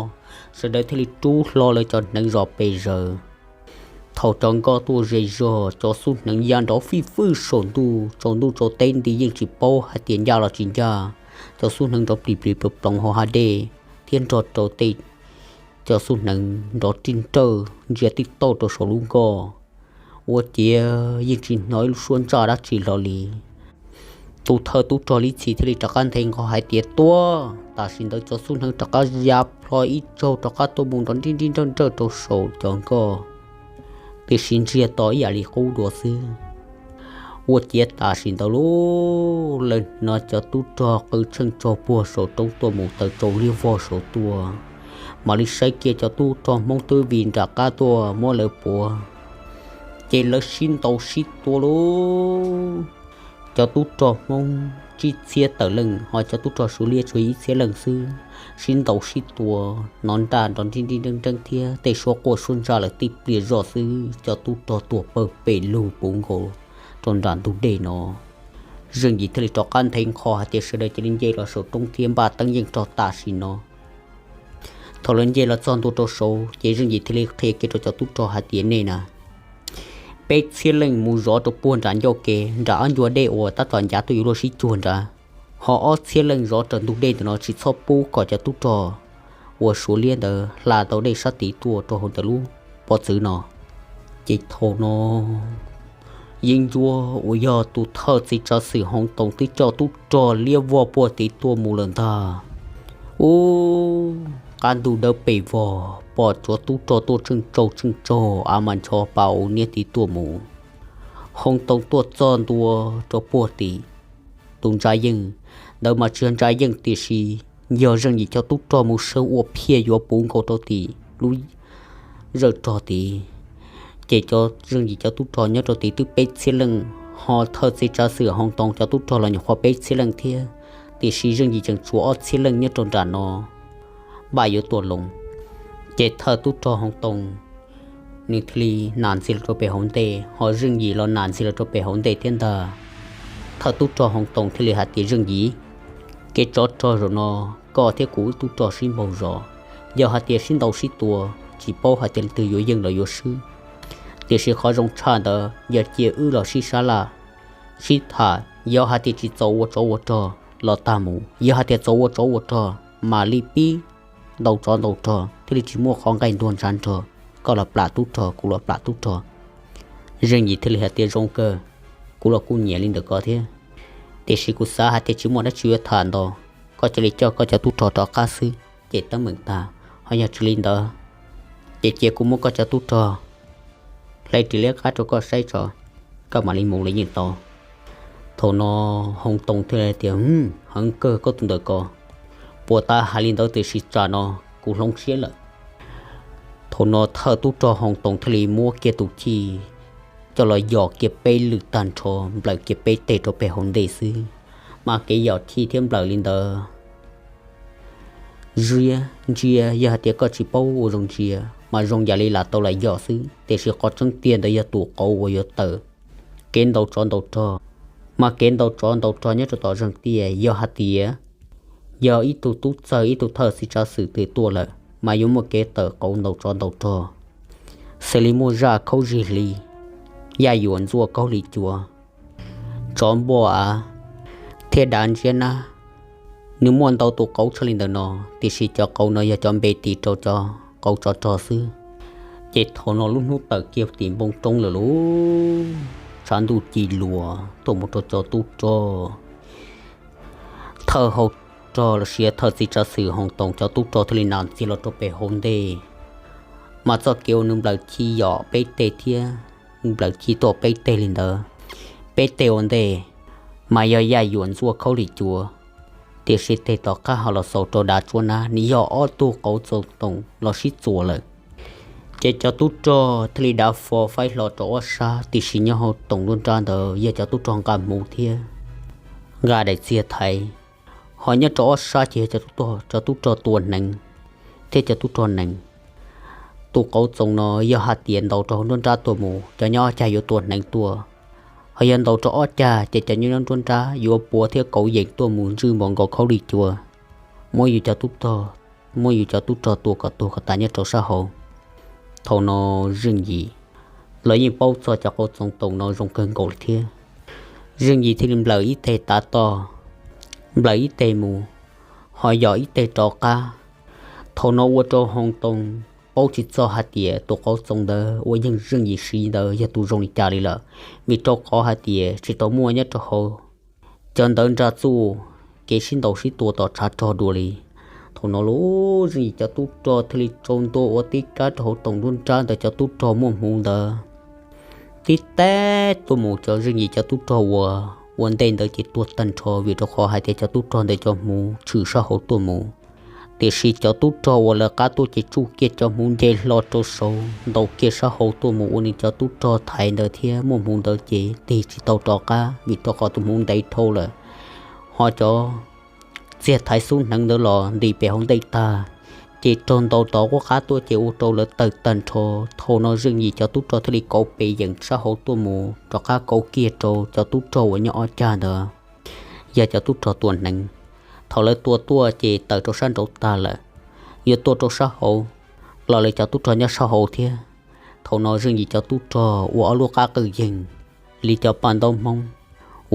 Sawv daws thiaj li rub hlo lawv cov hneev zom pes zaws. Thaum cov nkoj tuaj ze zog, cov xub hneev ya nrov fij fwj saum ntuj, tsaus ntuj tsaus teb nti yeej tsis paub hais tias ncaj los tsis ncaj. Cov xub hneev nrov plis plis ploos ploos hauv hav dej, thiab nrog rau tej cov xub hneev nrov rij nrawj ntsia tij tauj rau saum lub nkoj, ua ciav yeej tsis hnov ib lub suab ntsaj dab tsi hlo li. Tus thawj tub rog Lij Chim thiaj li rov qab nthe nqho hais tias, Tuaj! Tam sim ntawd cov xub hneev rov qab ya plho ib tsaug rov qab tuaj mus nrov nrij nrij nrawj nrawj rau saum cov nkoj, tiam sis ntsiag to ib yam li qub dua xwb. Ua ciav tam sim ntawd lub, lawv hnov cov tub rog qw tsheej tsaug puag saum roob tuaj mus taws tsau liab vog saud tuaj, mam li saib kiag cov tub rog Hmoob twb vij nram qab tuaj muab lawv puav, ces lawv sib ntaus sib tua lauj. Cov tub rog Hmoob tsib txhiab tawm leej, ho cov tub rog Suav liab tsuas ib txhiab leej xwb, sib ntaus sib tua, hnov nraj nrov nrij nrij nreeb nreeb thiab tej suab quaj suab ntsaj lawm tib pliag zoj xwb, cov tub rog tuag pawg pes lug puv nkaus rau nram ntug dej no. Zeej Yim thiaj li rov qab nthe nqho hais tias, Sawv daws cia li nce los saum roob thiab npaj teeb yeej rog tam sim no. Thaum lawv nce los txog ntua rau saud, ces Zeej Yim thiaj li qhia kiag rau cov tub rog hais tias, Nej na, peb txhiab leej mus zov rau puag nram ncauj kev, nram ob ncua dej uas tab tom ncav tuaj yuav luag sib cuag nrad, ho ob txhiab leej zov raws ntug dej ntawm no, tsis txhob pub kom cov tub rog uas Suav liab ntawd hla tau dej sab tid tuaj rau hauv ntawm lub pob txwv no. Ces thaum no, Yeeb Ncuab uas yog tus thawj txiv tsav xwm Hoo Toos twb coj tub rog liab vog puag tid tuaj mus lawm ntag. Ub, qab ntug dawb pes vog, pom cov tub rog tuaj tsheej tsaug tsheej tsaug, av mas ncho pa u niab tid tuaj mus. Hoo Toos tuaj txog ntua rau puag tim tus ntsa yeej, ntawd mas tsis yog ntsa yeej tiam sis yog Zeej Yim cov tub rog mus saw ua phiaj yuav puv nkaus rau tim lub zawj rog tid. Ces cov Zeej Yim cov tub rog nyob rau tid twb peb txhiab leej, ho thawj txiv tsav xwm Hoo Toos cov tub rog los nyuam qhuav peb txhiab leej thiab, tiam sis Zeej Yim tseem tshuav ob txhiab leej nyob rau nram no npaj yuav tuaj loo. Ces thawj tub rog Hoo Toos nws thiaj li nam ntxiv los rau pem hauv ntej, ho Zeej Yim los nam ntxiv los rau pem hauv ntej thiab ntag. Thawj tub rog Hoo Toos thiaj li hais tias, Zeej Yim, kev tsov rog zaum no, koj thiab kuv wb tub rog sib npaug zos, yog hais tias sib ntaus sib tua, tsis paub hais tias leej twg yuav yeej los yuav swb. Tiam sis qhov zoo tshaj ntawd yog cia wb los sib sab laj, sib tham, yog hais tias tsis txaus ua tsov ua rog los tag mus, yog hais tias txaus ua tsov ua rog mam li pib ntaus tsov ntaus rog thiaj li tsis muaj qhov nqaij ntuag ntshav nrog, koj los plam tub rog kuv los plam tub rog. Zeej Yim thiaj li hais tias zoo kawg, kuv los kuj nyiam li ntawm koj thiab, tiam sis kuv xav hais tias tsis muaj dab tsi yuav tham ntau, koj cia li coj koj cov tub rog rov qab xwb ces teeb meem tag. Ho yog tsis li ntawd ces cia kuv muab koj cov tub rog hle ris liab qab rau koj saib tso, koj mam li mus los yeej tau. Thaum no Hoo Toos thiaj li tias, Heev kawg koj tus ntawm ko, puas tas hais li ntawd tiam sis tsam no kuv hloov siab lawm. Thaum no thawj tub rog Hoo Toos thiaj li muab kiag tus chij coj los yos kiag peb lwm tag nrho, nplawm kiag peb teg rau pem hauv ntej xwb. Mas kev yos chij thiab nplawm li ntawd, ziab ntsia yog hais tias koj tsis paub ua zoo ntsia mas zoo yam li lam tau lam yos xwb, tiam sis qhov tseeb tiag ntawd yog tus qauv uas yuav tawm kev ntaus tsov ntaus rog. Mas kev ntaus tsov ntaus rog nyob rau tom zeeg tiaj yog hais tias yog ib tug tub txawg ib tug thawj txiv tsav xwm twg tuaj lawm mas yuav muaj kev tawm qauv ntaus tsov ntaus rog, xws li muaj zaj khaub zig hli, yaj yuam ntxuaj khaub hli cuav, tsov npua av thiab dav ntsiab nab. Nws muaj ntau tus qauv tshaj li ntawm no, tiam sis cov qauv no yog cov npe tis rau cov qauv tsov rog xwb. Ces thaum no lub hnub tawm kiag tim npoo roob lawm lauj, tshav ntuj ci luas tuaj mus rau cov tub rog. Thawj hau rog los sis thawj txiv tsav xwm Hoo Toos cov tub rog thiaj li nag ntxiag los rau pem hauv ntej. Mas txoj kev uas nws nplawm chij yos peb teg thiab nplawm chij tuaj peb teg li ntawd, peb teg ua ntej mas yog yaj yuam ntxuaj khaub hli cuav, tiam sis teg tom qab ho los xaus rau dav tsuab nab, nws yog ob tug qauv txoos toos los sib txuas lawm. Ces cov tub rog thiaj li dav fo faib hlo rau ob sab, tiam sis nyob hauv toos nruab nrab ntawd yog cov tub rog nqa hmuv thiab nqa daim txiag thaiv. Ho nyob rau ob sab ces yog cov tub rog tua hneev thiab cov tub rog nees. Tus qauv txoos no yog hais tias ntaus rau hauv nruab nrab tuaj mus, cov nyob ob cag yuav tua hneev tuaj. Ho yog ntaus rau ob cag ces cov nyob nruab nrab yuav puav thiab kauv yees tuaj mus ntswj npos nkaus khaub hli cuav, muab yus cov tub rog, muab yus cov tub rog tua kom tuag kom tas nyob rau sab hauv. Thaum no Zeej Yim los yeej paub txog cov qauv txoos toos no zoo kawg nkaus li thiab. Zeej Yim thiaj li nplawm ib teg tav toj, nplawm ib teg mus, ho yos ib teg rov qab. Thaum no ua rau Hoo Toos paub tsis txog hais tias tus qauv txoos ntawd uas yeej Zeej Yim siv ntawd yog tus zoo li cas li lawm, vim rau qhov hais tias tsis tau muaj nyob rau hauv cov ntawv nra txuj kev sib ntaus sib tua tom tshav rog dua li. Thaum no lauj, Zeej Yim cov tub rog thiaj li tsau ntua ua tib kab rau hauv toom nruab nrab ntawd cov tub rog muaj hmuv ntawd. Tib teg tuaj mus cov Zeej Yim cov tub rog uas ua ntej ntawd ces tuag tag nrho, vim rau qhov hais tias cov tub rog ntawd cov hmuv tshwm sab hauv tuaj mus. Tiam sis cov tub rog uas lawv qab tuaj ces tsuj kiag cov hmuv nce hlo rau saud, ntaus kiag sab hauv tuaj mus ua nws cov tub rog thaiv ntawd thiab muaj hmuv ntawd ces tig tsis tau rov qab, vim rau qhov tus hmuv ntev dhau lawm. Ho cov txiag thaiv xub hneev ntawd los nti pem hauv ntej tag, ces raug ntaus tov quab qab tuaj ces ua rau lawv tawg tag nrho. Thaum no Zeej Yim cov tub rog thiaj li kauv pes yees sab hauv tuaj mus rov qab kauv kiag rau cov tub rog uas nyob ob cag ntawd, yog cov tub rog tua hneev. Thaum lawv tua tuaj ces tawm rau sab nraud tag lawm, yuav tuaj rau sab hauv los lawv cov tub rog nyob sab hauv thiab. Thaum no Zeej Yim cov tub rog ua ob lub qab qwj yeeg li cov paj ntaub Hmoob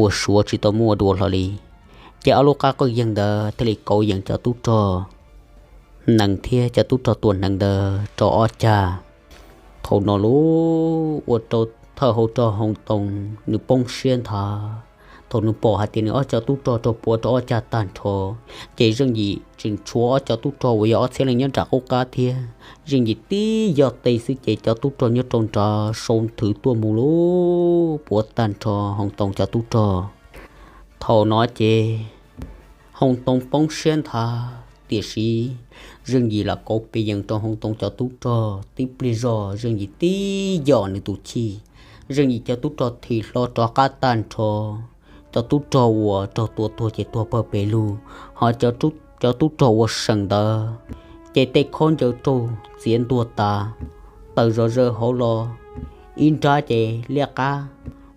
uas Suav tsis tau muaj dua hlo li, ces ob lub qab qwj yeeg ntawd thiaj li kauv yees cov tub rog nees thiab cov tub rog tua hneev ntawd rau ob cag. Thaum no lauj, ua rau thawj hauv rog Hoo Toos nws poob siab nthav. Thaum nws pom hais tias nws ob cov tub rog raug puav rau ob cag tag nrho, ces Zeej Yim tseem tshuav ob cov tub rog uas yog ob txhiab leej nyob nram qub qab thiab. Zeej Yim tib yog tes xwb ces cov tub rog nyob rau nrad sau nthwv tuaj mus lauj, puav tag nrho Hoo Toos cov tub rog. Thaum no ces Hoo Toos poob siab nthav, tiam sis Zeej Yim lam kauv pes yees rau Hoo Toos cov tub rog. Tib pliag zog Zeej Yim tib yom nws tus chij, Zeej Yim cov tub rog thim hlo rov qab tag nrho. Cov tub rog uas raug tua tuag ces tuag pawg pes lug, ho cov tub rog uas seem ntawd ces tej khaub ncaws raug txiav ntuag tas, tawm zom zaws hauv los, ib nrab ces liab qab,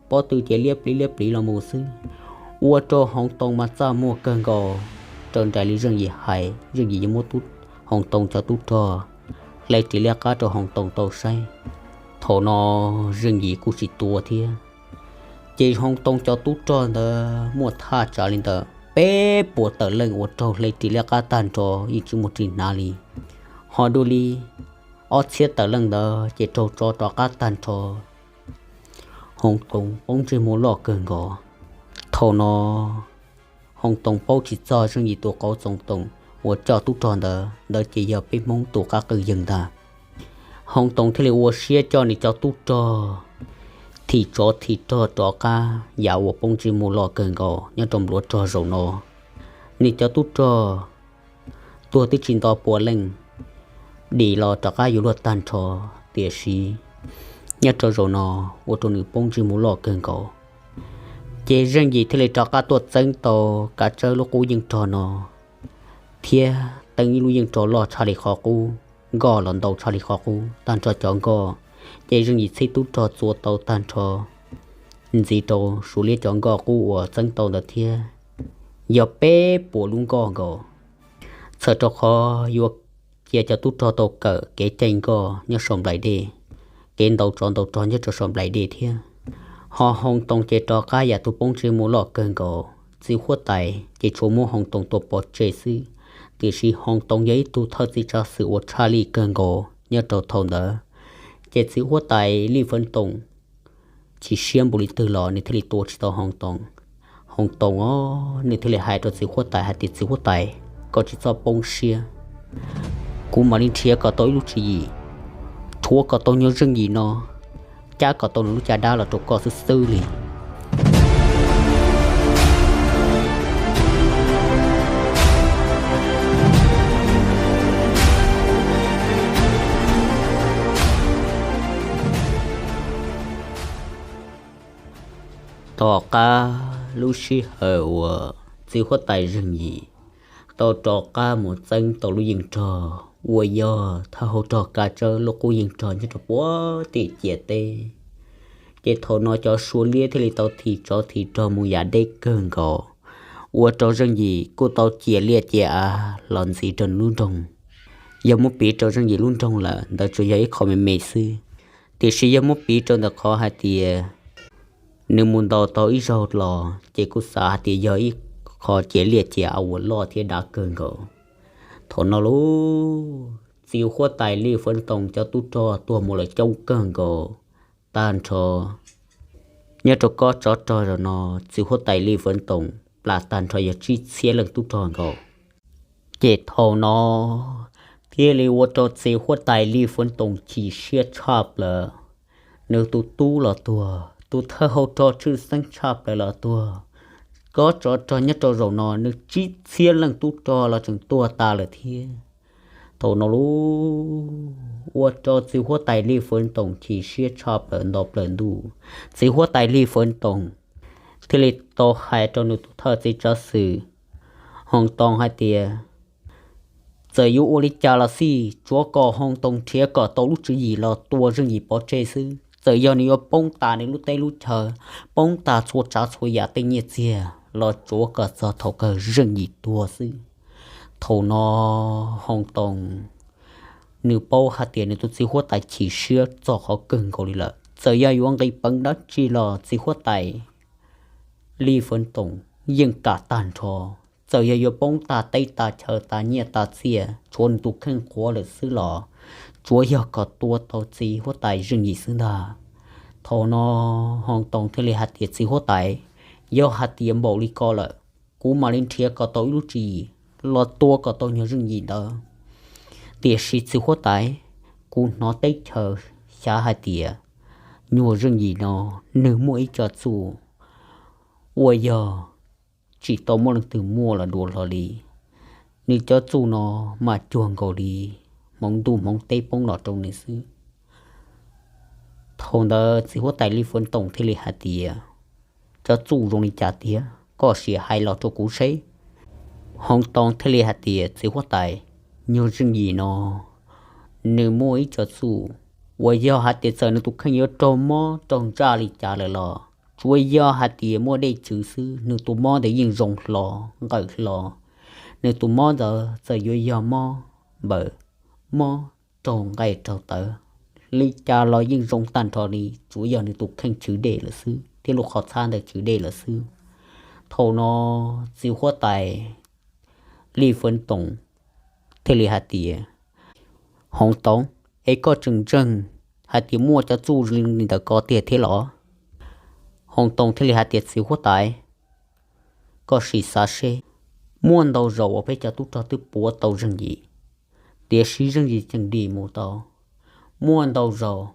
pob tw ces liab pliv liab pliv los mus xwb. Ua rau Hoo Toos mas txaj muag kawg nkaus, raws nraim li Zeej Yim hais Zeej Yim yuav muab Hoo Toos cov tub rog hle ris liab qab rau Hoo Toos tau saib. Thaum no Zeej Yim kuj tsis tua thiab. Ces Hoo Toos cov tub rog ntawd muaj thaj tsam li ntawm peb puas tawm leej uas raug hle ris liab qab tag nrho yeej tsis muaj ris hnav li. Ho dua li ob txhiab tawm leej ntawd ces raug tso rov qab tag nrho. Hoo Toos poob ntsej muag loj kawg nkaus. Thaum no Hoo Toos paub tsis txog Zeej Yim tus qauv txoos toom uas coj tub rog ntawd, ntawd ces yog peb Hmoob tus qab qw yawg ntag. Hoo Toos thiaj li ua siab coj nws cov tub rog thim tsov thim rog rov qab, yam uas poob ntsej muag loj kawg nkaus nyob rau npluav rog zaum no. Nws cov tub rog tuag twb tsis nto pua leej, dim los rov qab yuav luag tag nrho, tiam sis nyob rau zaum no ua rau nws poob ntsej muag loj kawg nkaus. Ces Zeej Yim thiaj li rov qab tuaj txeeb tau Kav Tsawb lub qub yeej rog no, thiab teeb ib lub yeej rog loj tshaj li qhov qub, nkoj los ntau tshaj li qhov qub, tag nrho cov nkoj. Ces Zeej Yim txhib tub rog txua tau tag nrho ntxiv rau Suav liab cov nkoj qub uas txeeb tau ntawd thiab, yog peb puas lub nkoj nkaus. Txhawm rau qhov yuav cia cov tub rog tau kawm kev caij nkoj nyob saum nplaim dej, kev ntaus tsov ntaus rog nyob rau saum nplaim dej thiab. Ho Hoo Toos ces rov qab yam tus poob ntsej muag loj kawg nkaus, txiv huab tais ces tsuas muab Hoo Toos tua pov tseg xwb. Tiam sis Hoo Toos yog ib tug thawj txiv tsav xwm uas tshaj lij kawg nkaus nyob rau thaum ntawd, ces txiv huab tais Lij Feev Toom chim siab npaum li twg los nws thiaj li tua tsis tau Hoo Toos. Hoo Toos os, nws thiaj li hais rau txiv huab tais hais tias, txiv huab tais, koj tsis txhob poob siab, kuv mam li nrhiav kom tau ib lub tswv yim, rhuav kom tau nyuag Zeej Yim no, cab kom tau nws lub caj dab los rau koj xwb xwb li. Tom qab lub sij hawm uas txiv huab tais Zeej Yim tau rov qab mus txeeb tau lub yeej rog uas yog thawj hauv rog Kav Tsawb lub qub yeej rog nyob rau puag tim ciam teb, ces thaum no cov Suav liab thiaj li tau thim tsov thim rog mus yam deb kawg nkaus, ua rau Zeej Yim kuj tau ciam liaj ciam av los ntxiv rau nws lub nroog. Yog muab piv rau Zeej Yim lub nroog lawm ntawd tsuas yog ib qho me me xwb, tiam sis yog muab piv rau ntawm qhov hais tias nws mus ntaus tau ib zaug los ces kuj xav hais tias yog ib qho ciam liaj ciam av uas loj thiab dav kawg nkaus. Thaum no lauj, txiv huab tais Lij Feev Toom cov tub rog tuag mus lawm coob kawg nkaus tag nrho. Nyob rau kob tsov rog zaum no, txiv huab tais Lij Feev Toom plam tag nrho yog tsib txhiab leej tub rog nkaus. Ces thaum no thiaj li ua rau txiv huab tais Lij Feev Toom chim siab tshaj plaws. Nws tus tub los tuag, tus thawj hauv rog tshwj xeeb tshaj plaws los tuag. Kob tsov rog nyob rau zaum no nws tsib txhiab leej tub rog los tseem tuag tas lawm thiab. Thaum no lauj, ua rau txiv huab tais Lij Feev Toom chim siab tshaj plaws nto plaws ntuj. Txiv huab tais Lij Feev Toom thiaj li tau hais rau nws tus thawj txiv tsav xwm Hoo Toos hais tias, txawm yuav ua li cas los xij, tsuav kom Hoo Toos nrhiav kom tau lub tswv yim los tua Zeej Yim pov tseg xwb. Txawm yog nws yuav poob tas nws lub teb lub chaw, poob tas txhua tsav txhua yam tej nyiaj txiag los tsuav kom txog thaum kawg Zeej Yim tuag xwb. Thaum no Hoo Toos nws paub hais tias nws tus txiv huab tais chim siab txog qhov kawg nkaus li lawm. Txawm yog yuav nqis peev dab tsi los txiv huab tais Lij Feev Toom yeej kam tag nrho. Txawm yog yuav poob tas teb tas chaw tas nyiaj tas txiag, tshuav nws tus kheej qhuav lawm xwb los tsuav yog kom tua tau txiv huab tais Zeej Yim xwb ntag. Thaum no Hoo Toos thiaj li hais tias, txiv huab tais, yog hais tias npaum li ko lawm, kuv mam li nrhiav kom tau ib lub tswv yim los tua kom tau nyuag Zeej Yim ntawd. Tiam sis txiv huab tais, kuv hnov teb chaws xav hais tias nyuag Zeej Yim no nws muaj ib co txuj uas yog tsis tau muaj leej twg muaj los dua hlo li. Nws cov txuj no mas cuag nkaus li hmoov ntuj hmoov teb poob los rau nws xwb. Thaum ntawd txiv huab tais Lij Feev Toom thiaj li hais tias, cov txuj zoo li cas tiag, koj sim hais los rau kuv seb. Hoo Toos thiaj li hais tias, txiv huab tais, nyuag Zeej Yim no nws muaj ib co txuj uas yog hais tias txawm nws tus kheej yuav raug mob raug ntsaj li cas lawm los tsuav yog hais tias muaj dej tswv xwb, nws tus mob ntawd yeej zoo hlo, nqawm hlo. Nws tus mob ntawd txawm yuav yog mob npawm, mob raug nqaij raug tawv, li cas los yeej zoo tag nrho li, tsuav yog nws tus kheej chwv dej lawm xwb thiab lub qhov txhab ntawd chwv dej lawm xwb. Thaum no txiv huab tais Li Feev Toom thiaj li hais tias, Hoov Toov, es koj tseem ntseeg hais tias muaj cov txuj li ntawm ko tiag thiab los? Hoov Toom thiaj li hais tias, Txiv huab tais, koj sim xav seb, muaj ntau zaus uas peb cov tub rog twb puav tau Zeej Yim, tiam sis Zeej Yim tseem dim mus tau. Muaj ntau zaus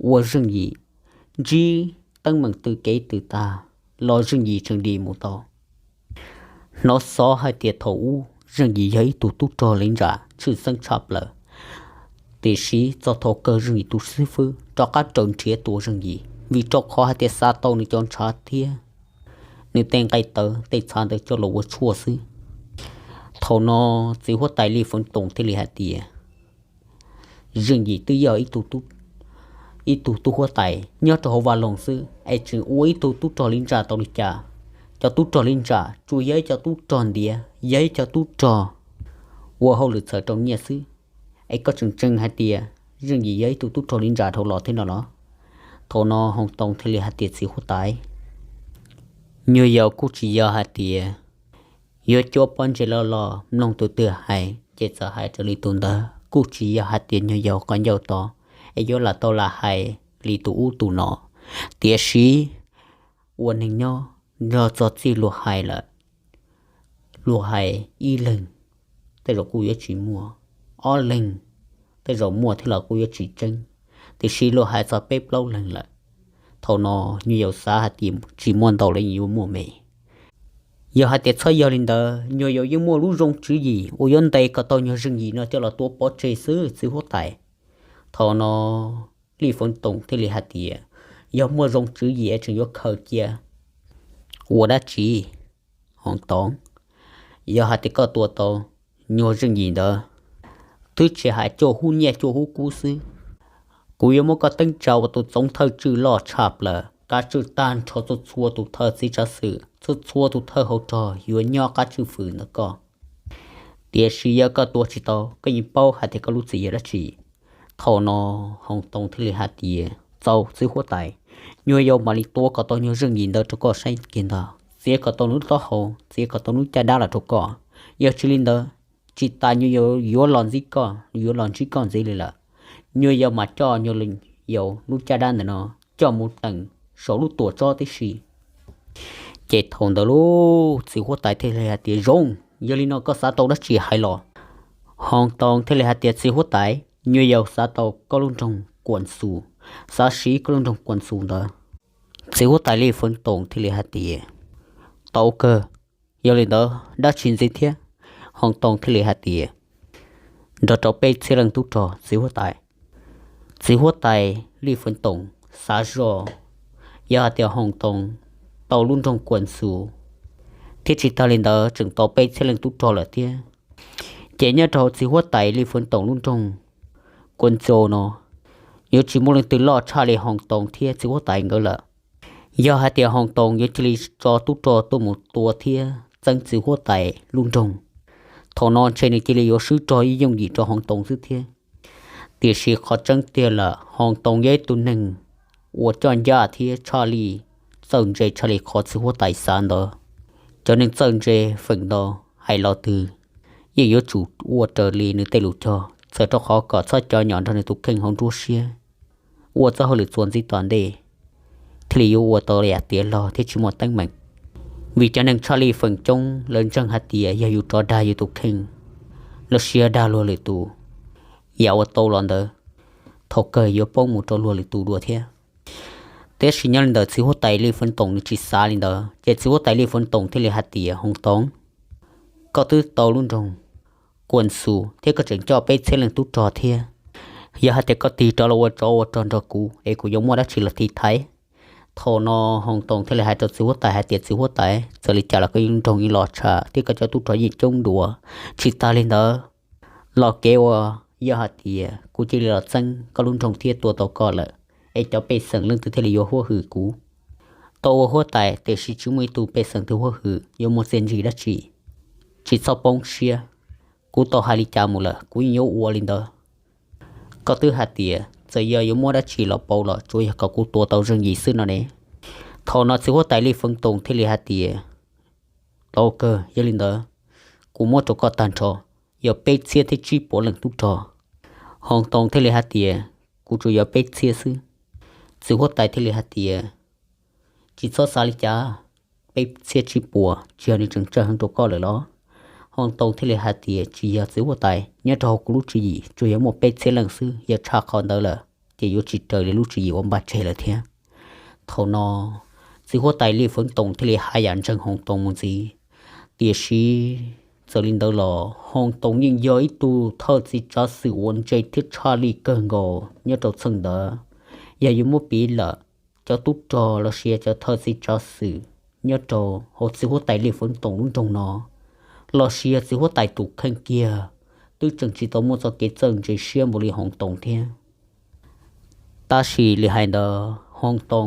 uas Zeej Yim ntsib teeb meem tw kev tw tag los Zeej Yim tseem dim mus tau. Hnov xov hais tias thaum ub Zeej Yim yog ib tug tub rog li ntsa tshwj xeeb tshaj plaws, tiam sis txog thaum kawg Zeej Yim tus xib fwb rov qab raws nrhiav tua Zeej Yim, vim rau qhov hais tias xav tau nws cov ntshav thiab nws tej nqaij tawv tej txha ntawd coj los ua tshuaj xwb. Thaum no txiv huab tais Li Feev Toom thiaj li hais tias, Zeej Yim twb yog ib tug tub huab tais nyob rau hauv vaj loog xwb es tseem ua ib tug tub rog li ntsa tau li cas? Cov tub rog li ntsa tsuas yog ib cov tub rog ntiav, yog ib cov tub rog ua hauj lwm txhawm rau nyiaj xwb. Es koj tseem ntseeg hais tias Zeej Yim yog ib tug tub rog li ntsa dhau los thiab no los? Thaum no Hoov Toom thiaj li hais tias, Txiv huab tais, nyuag yaus kuj tsis yog hais tias yuav cuab pob ntseg loj loj mloog tus twg hais ces txawm hais raws li tus ntawd, kuj tsis yog hais tias nyuag yaus qhov ncauj to es yuav lam tau lam hais li tus ub tus no. Tiam sis ua neeg nyob nrog txog txij luag hais lawm, luag hais ib leeg tej zaum kuj yuav tsis muaj, ob leeg tej zaum muaj thiab los kuj yuav tsis tseeb, tiam sis luag hais txog peb plaub leeg lawm, thaum no nyuag yaus xav hais tias tsis muaj ntau los yuav muaj me. Yog hais tias txhob yog li ntawd, nyuag yaus yeej muaj lub zoo tswv yim uas yuav ntes kom tau nyuag Zeej Yim no coj los tua pov tseg xwb, txiv huab tais. Thaum no Li Feev Toom thiaj li hais tias, Yog muaj zoo tswv yim es tseem yuav khaws cia ua dab tsi, Hoov Toom? Yog hais tias koj tua tau nyuag Zeej Yim ntawd, twb tsis hais cuaj hub nyiaj cuaj hub kub xwb, kuv yuav muab koj teeb tsa ua tus txoov thawj tswj loj tshaj plaws, kav tswj tag nrho txhua txhua tus thawj txiv tsav xwm, txhua txhua tus thawj hauv rog yuav nyob qab tswj fwm ntawm koj. Tiam sis yog koj tua tsis tau, koj yeej paub hais tias koj lub txim yog dab tsi. Thaum no Hoov Toom thiaj li hais tias, Txaus, txiv huab tais, nyuag yaus mam li tua kom tau nyuag Zeej Yim ntawd rau koj saib kiag ntag, txiav kom tau nws lub taub hau, txiav kom tau nws lub caj dab los rau koj. Yog tsis li ntawd, tsis tas nyuag yaus yuav los ntsib koj, yuav los ntsib koj ntxiv li lawm. Nyuag yaus mam coj nyuag yaus lub caj dab ntawm no coj mus teem saum lub tuam tsob tib si. Ces thaum ntawd lub txiv huab tais thiaj li hais tias, Zoo, yog li no koj xav tau dab tsi hais los? Hoov Toom thiaj li hais tias, Txiv huab tais, nyuag yaus xav tau koj lub nroog Kuam Xus, xav siv koj lub nroog Kuam Xus ntawd. Txiv huab tais Li Feev Toom thiaj li hais tias, Tau kawg, yog li ntawd dab tsi ntxiv thiab? Hoov Toom thiaj li hais tias, Nrog rau peb txhiab leej tub rog, txiv huab tais. Txiv huab tais Li Feev Toom xav zoj, yog hais tias Hoov Toom tau lub nroog Kuam Xus thiab tsis tas li ntawd tseem tau peb txhiab leej tub rog lawm thiab, ces nyob rau hauv txiv huab tais Li Feev Toom lub nroog Kuam Xus no yuav tsis muaj leej twg loj tshaj li Hoov Toom thiab txiv huab tais nkawd lawm. Yog hais tias Hoov Toom yuav cia li tso tub rog tuaj mus tua thiab txeeb txiv huab tais lub nroog, thaum no ntshe nws cia li yuav swb rog ib yooj yim rau Hoov Toom xwb thiab. Tiam sis qhov tseeb tiag lawm, Hoov Toom yog ib tug neeg uas coj ncaj thiab tshaj lij, txawj ntse tshaj li qhov txiv huab tais xav ntawd. Cov neeg txawj ntse feem ntau hais lo twg yeej yuav tsum ua raws li nws tej lus cog, txawm rau qhov kom txhob cov nyom nrog nws tus kheej hauv nruab siab, ua txoj hauj lwm txuas ntxiv tom ntej thiaj li yuav ua tau yam tiav log thiab tsis muaj teeb meem. Vim cov neeg tshaj lij feem coob lawv ntseeg hais tias yog yus rov dag yus tus kheej los sis yog dag luag lwm tus, yam uas tau los ntawd thaum kawg yuav poob mus rau luag lwm tus dua thiab. Tiam sis nyob li ntawd txiv huab tais Li Feev Toom nws tsis xav li ntawd, ces txiv huab tais Li Feev Toom thiaj li hais tias, Hoov Toom, koj twb tau lub nroog Kuam Xus thiab koj tseem coj peb txhiab leej tub rog thiab. Yog hais tias koj tig rov los ua tsov ua rog nrog kuv es kuv yuav muaj dab tsi los tiv thaiv? Thaum no Hoov Toom thiaj li hais rau txiv huab tais hais tias, Txiv huab tais, txawm li cas los koj lub nroog yeej los tshaj thiab koj cov tub rog yeej coob dua. Tsis tas li ntawd los kev uas yog hais tias kuv cia li los txeeb koj lub nroog thiab tua tau koj lawm, es cov pej xeem leej twg thiaj li yuav huab hwm kuv? Tau ua huab tais tiam sis tsis muaj ib tug pej xeem twg huab hwm yuav muaj txiaj ntsig dab tsi. Tsis txhob poob siab, kuv tau hais li cas mus lawm kuv yeej yuav ua li ntawd. Koj twb hais tias txawm yog yuav muab dab tsi los pauv los tsuav yog kom kuv tua tau Zeej Yim xwb no ne. Thaum no txiv huab tais Li Feev Toom thiaj li hais tias, Tau kawg, yog li ntawd kuv muab rau koj tag nrho, yog peb txhiab thiab tsib puas leej tub rog. Hoo Too thiaj li hais tias, Kuv tsuas yog peb txhiab xwb. Txiv huab tais thiaj li hais tias, Tsis txhob xav li cas, peb txhiab tsib puas tsis yog nws tseem tsawg heev rau koj lawm los? Hoo Too thiaj li hais tias, Tsis yog txiv huab tais, nyob rau hauv kuv lub tswv yim tsuas yog muaj peb txhiab leej xwb, yog tshaj qhov ntawd lawm ces yuav tsis raws li lub tswv yim uas npaj tseg lawm thiab. Thaum no txiv huab tais Li Feev Toom thiaj li haj yam ntseeg Hoo Too mus ntxiv. Tiam sis txawm li ntawd los Hoo Too yeej yog ib tug thawj txiv tsav xwm uas ntse thiab tshaj lij kawg nkaus nyob rau txheej ntawd. Yog yuav muab piv lawm, cov tub rog los sis cov thawj txiv tsav xwm nyob rau hauv txiv huab tais Li Feev Toom lub nroog no, los sis yog txiv huab tais tus kheej kiag, twb tseem tsis tau muaj txoj kev txawj ntse siab npaum li Hoo Too thiab. Tab sis li hais ntawd Hoo Too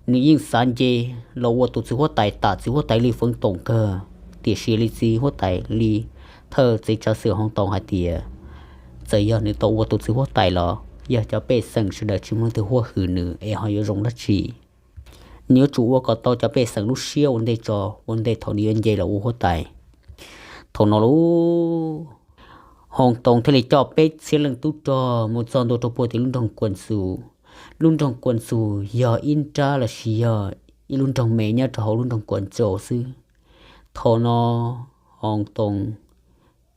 nws yeej xav nce los ua tus txiv huab tais tam txiv huab tais Li Feev Toom kawg, tiam sis li txiv huab tais li thawj txiv tsav xwm Hoo Too hais tias, txawm yog nws tau ua tus txiv huab tais los yog cov pej xeem sawv daws tsis muaj leej twg huab hwm nws es ho yuav zoo dab tsi? Nws yuav tsum ua kom tau cov pej xeem lub siab ua ntej tso, ua ntej thaum nws yuav nce los ua huab tais. Thaum no lauj, Hoo Too thiaj li coj peb txhiab leej tub rog mus txog ntua rau puag tim lub nroog Kuam Xus. Lub nroog Kuam Xus yog ib nrab los sis yog ib lub nroog me nyob rau hauv lub nroog Kuam Tsaus xwb. Thaum no Hoo Too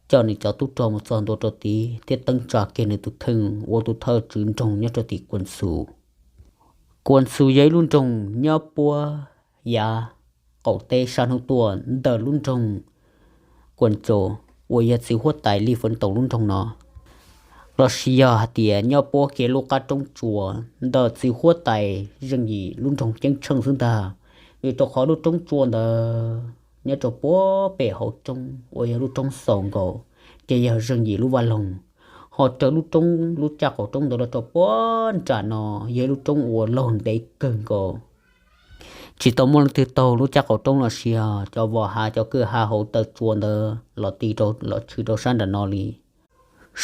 coj nws cov tub rog mus txog ntua rau tid thiab teeb tsa kiag nws tus kheej ua tus thawj tswv nroog nyob rau tim Kuam Xus. Kuam Xus yog ib lub nroog nyob puab yav qaum teb sab hnub tuaj ntawm lub nroog Kuam Tsaus uas yog txiv huab tais Li Feev Toom lub nroog no, los sis yog hais tias nyob puab kiag lub qab roob tsua ntawm txiv huab tais Zeej Yim lub nroog ceeb tsheej xwb ntag. Vim rau qhov lub roob tsua ntawd nyob rau puag pem hauv roob uas yog lub roob xaus nkaus, ces yog Zeej Yim lub vaj loog. Ho raws lub roob lub caj qaum roob ntawd los rau puag nram no yog ib lub roob uas laug ntev kawg nkaus. Tsis tau muaj leej twg taug lub caj qaum roob los sis cov vos hav cov kwj ha hauv taw tsua ntawd los ti rau los tshwm rau sab nram no li.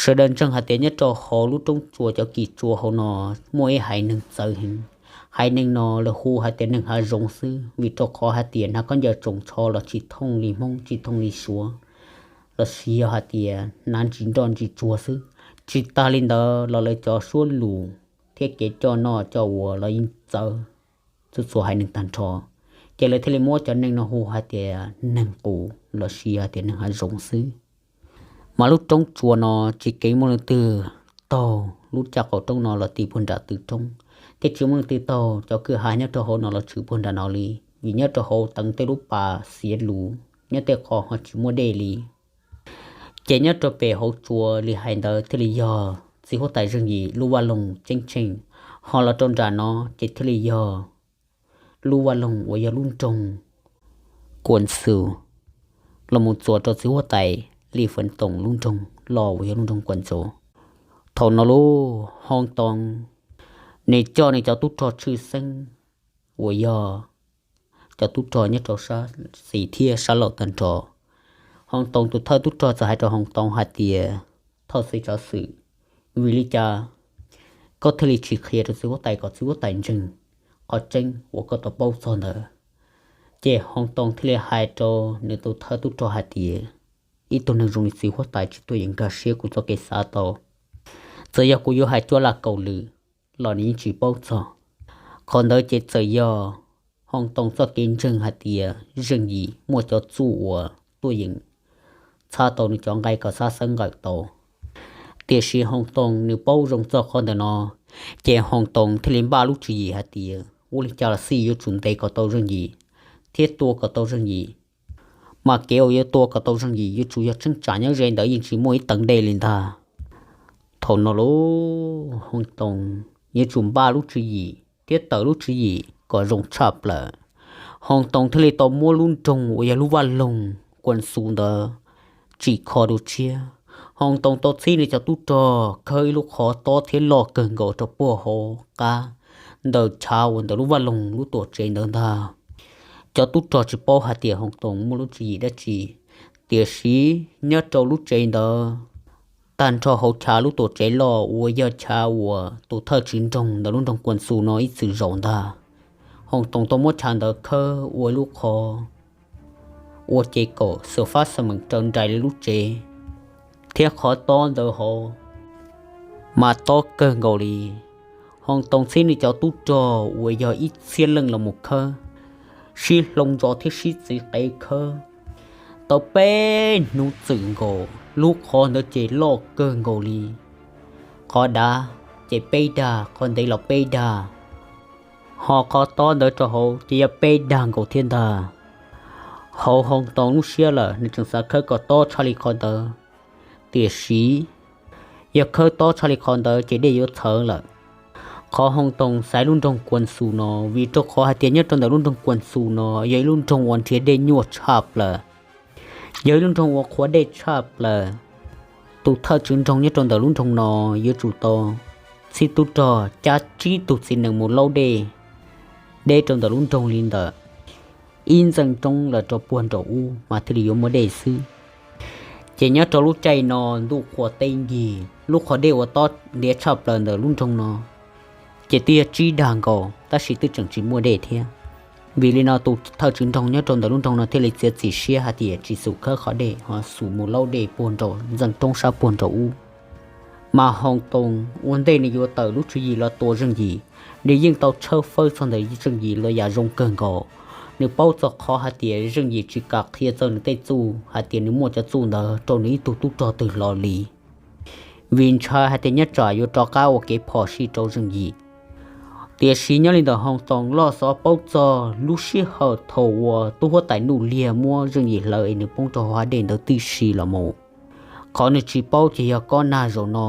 Sawv daws ntseeg hais tias nyob rau hauv lub roob tsua cov kis tsua hauv no muaj ib haiv neeg txawv heev. Haiv neeg no lawv hu hais tias neeg hav zoov xwb, vim rau qhov hais tias hnav khaub ncaws tsoos tsho los tsis thooj li Hmoob tsis thooj li Suav, los sis yog hais tias hnav ntsis nroj ntsis tsuag xwb. Tsis tas li ntawd los lawv cov suab lus thiab kev coj noj coj ua los yeej txawv txhua txhua haiv neeg tag nrho. Ces lawv thiaj li muab cov neeg no hu hais tias neeg qus los sis yog hais tias neeg hav zoov xwb. Mas lub roob tsua no tsis keev muaj leej twg taug lub caj qaum roob no los ti puag nram tw roob, thiab tsis muaj leej twg taug cov kwj ha nyob rau hauv no los tshwm puag nram no li, vim nyob rau hauv teev tej lub pas xiav lus, nyob tej qho ho tsis muaj dej li. Ces nyob rau pem hauv tsua li hais ntawd thiaj li yog txiv huab tais Zeej Yim lub vaj loog ceeb tsheej, ho los rau nram no ces thiaj li yog lub vaj loog uas yog lub nroog Kuam Xus, los mus txuas rau txiv huab tais Li Feev Toom lub nroog los uas yog lub nroog Kuam Tsaus. Thaum no lauj, Hoo Too nws coj nws cov tub rog tshwj xeeb uas yog cov tub rog nyob rau sab xis thiab sab laug tag nrho. Hoo Too tus thawj tub rog txawm hais rau Hoo Too hais tias, thawj txiv tsav xwm, vim li cas koj thiaj li tsis qhia rau txiv huab tais kom txiv huab tais ntseeg qhov tseeb uas koj tau paub txog ntawd? Ces Hoo Too thiaj li hais rau nws tus thawj tub rog hais tias, ib tug neeg zoo li txiv huab tais tsis tuaj yeem nkag siab kuv txoj kev xav tau. Txawm yog kuv yuav hais cuab laj kaus lwm los nws yeej tsis paub txog. Qhov ntawd ces txawm yog Hoo Too txoj kev ntseeg hais tias Zeej Yim muaj cov txuj uas tuaj yeem txhab tau nws cov nqaij kom xab xeeb nqawm tau. Tiam sis Hoo Too nws paub zoo txog qhov ntawm no, ces Hoo Too thiaj li npaj lub tswv yim hais tias ua li cas los xij yuav tsum ntes kom tau Zeej Yim thiab tua kom tau Zeej Yim. Mas kev uas yuav tua kom tau Zeej Yim yuav tsum yog cheeb tsam nyob ze ntawd yeej tsis muaj ib teev dej li ntag. Thaum no lauj, Hoo Too yuav tsum npaj lub tswv yim thiab tawm lub tswv yim kom zoo tshaj plaws. Hoo Too thiaj li tau muab lub nroog uas yog lub vaj loog Kuam Xus ntawd tsim kho dua tshiab. Hoo Too tau txhib nws cov tub rog khawb ib lub qhov tob thiab loj kawg nkaus rau puag hauv qab ntawm chav uas ntawm lub vaj loog lub tuam tsev ntawd ntag. Cov tub rog tsis paub hais tias Hoo Too muaj lub tswv yim dab tsi, tiam sis nyob rau lub tsev ntawd tag nrho hauv chav lub tuam tsev loj uas yog chav uas tus thawj tswv nroog ntawm lub nroog Kuas Xus no ib txwm zaum ntag. Hoos Toos tau muab chav ntawd khawb ua lub qhov ua ces kaum xwm fab xwm meem raws nraim li lub tsev, thiab qhov tob ntawd hauv mas tob kawg nkaus li. Hoos Toos txhib nws cov tub rog uas yog ib txhiab leej los mus khawb, sib hloov zos thiab sib txiv qev khawb tau peb hnub txwm nkaus, lub qhov ntawd ces loj kawg nkaus li. Qhov dav ces peb dag, qhov ntev los peb dag, ho qhov tob ntawd rau hauv ces yog peb dag nkaus thiab ntag. Hauv Hoos Toos lub siab lawm, nws tseem xav khawb kom tob tshaj li qhov ntawd, tiam sis yog khawb tob tshaj li qhov ntawd ces dej yuav txhawv lawm. Qhov Hoos Toos xaiv lub nroog Kuas Xus no vim rau qhov hais tias nyob rau ntawm lub nroog Kuas Xus no yog ib lub nroog uas nrhiav dej nyuaj tshaj plaws, yog ib lub nroog uas qhuav dej tshaj plaws. Tus thawj tswv nroog nyob rau ntawm lub nroog no yuav tsum tau txhib tub rog cab tsib tug txiv nees mus laub dej deb rau ntawm lub nroog li ntawm ib ntxees roob los rau puag nraum ub mas thiaj li yuav muaj dej xwb. Ces nyob rau lub caij no ntuj qhuav teb nkig, lub qhov dej uas tob ntiav tshaj plaws ntawm lub nroog no ces twb yog tsib dag nkaus tab sis twb tseem tsis muaj dej thiab. Vim li no tus thawj tswv nroog nyob rau ntawm lub nroog no thiaj li txiav txim siab hais tias tsis xum khawb qhov dej ho xum mus laub dej puag nraum ntxees roob sab puag nraum ub. Mas Hoos Toos ua ntej nws yuav tawm lub tswv yim los tua Zeej Yim, nws yeej tau tshawb fawb txog ntawm Zeej Yim los yam zoo kawg nkaus. Nws paub txog qhov hais tias Zeej Yim tsis kam qhia txog nws tej txuj hais tias nws muaj cov txuj ntawd rau nws ib tug tub rog twg los li, vim ntshai hais tias nyob tsam yuav rov qab ua kev phom sij rau Zeej Yim. Tiam sis nyob li ntawm Hoos Toos loj xov paub txog lub sij hawm thaum uas tub huab tais Nuj Liag muab Zeej Yim hlawv es nws poob rau hauv hav dej ntawd tib si los mus. Qhov nws tsis paub ces yog kob nag zaum no,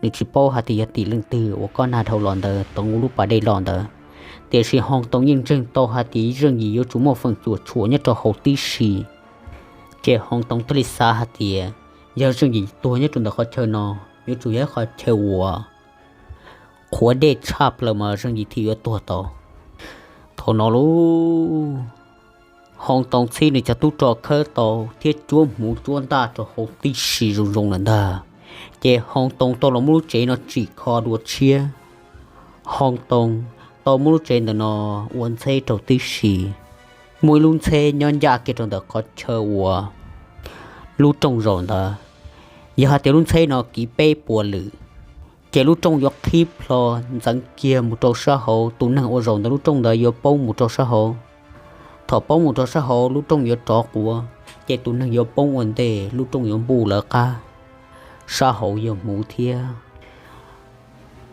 nws tsis paub hais tias yog tim leej twg uas kob nag dhau los ntawd toov ua lub pas dej loj ntawd. Tiam sis Hoos Toos yeej ntseeg tau hais tias Zeej Yim yuav tsum muaj feem cuam tshuam nyob rau hauv tib si. Ces Hoos Toos thiaj li xav hais tias yog Zeej Yim tuag nyob rau ntawm qhov chaw no, yuav tsum yog ib qhov chaw uas qhuav dej tshaj plaws mas Zeej Yim thiaj yuav tuag tau. Thaum no lub Hoos Toos txhib nws cov tub rog khawb tau thiab cuab hmuv cuab ntaj rau hauv tib si zoo zoo lawm ntag. Ces Hoos Toos tau los muab lub tsev no tsim kho dua tshiab. Hoos Toos tau muab lub tsev ntawm no ua ntxheb rau tib si. Muaj ib lub ntxheb nyob ncaj kiag rau ntawm qhov chaw uas lub rooj zaum ntawd. Yog hais tias lub ntxheb no kiv peb puas lwm, ces lub rooj yuav qhib plho ntxeev kiag mus rau sab hauv, tus neeg uas zaum ntawm lub rooj ntawd yuav poob mus rau sab hauv. Thaum poob mus rau sab hauv lub rooj yuav rov quav, ces tus neeg yuav poob ua ntej, lub rooj yuav npuj lawv qab, sab hauv yuav hmuv thiab.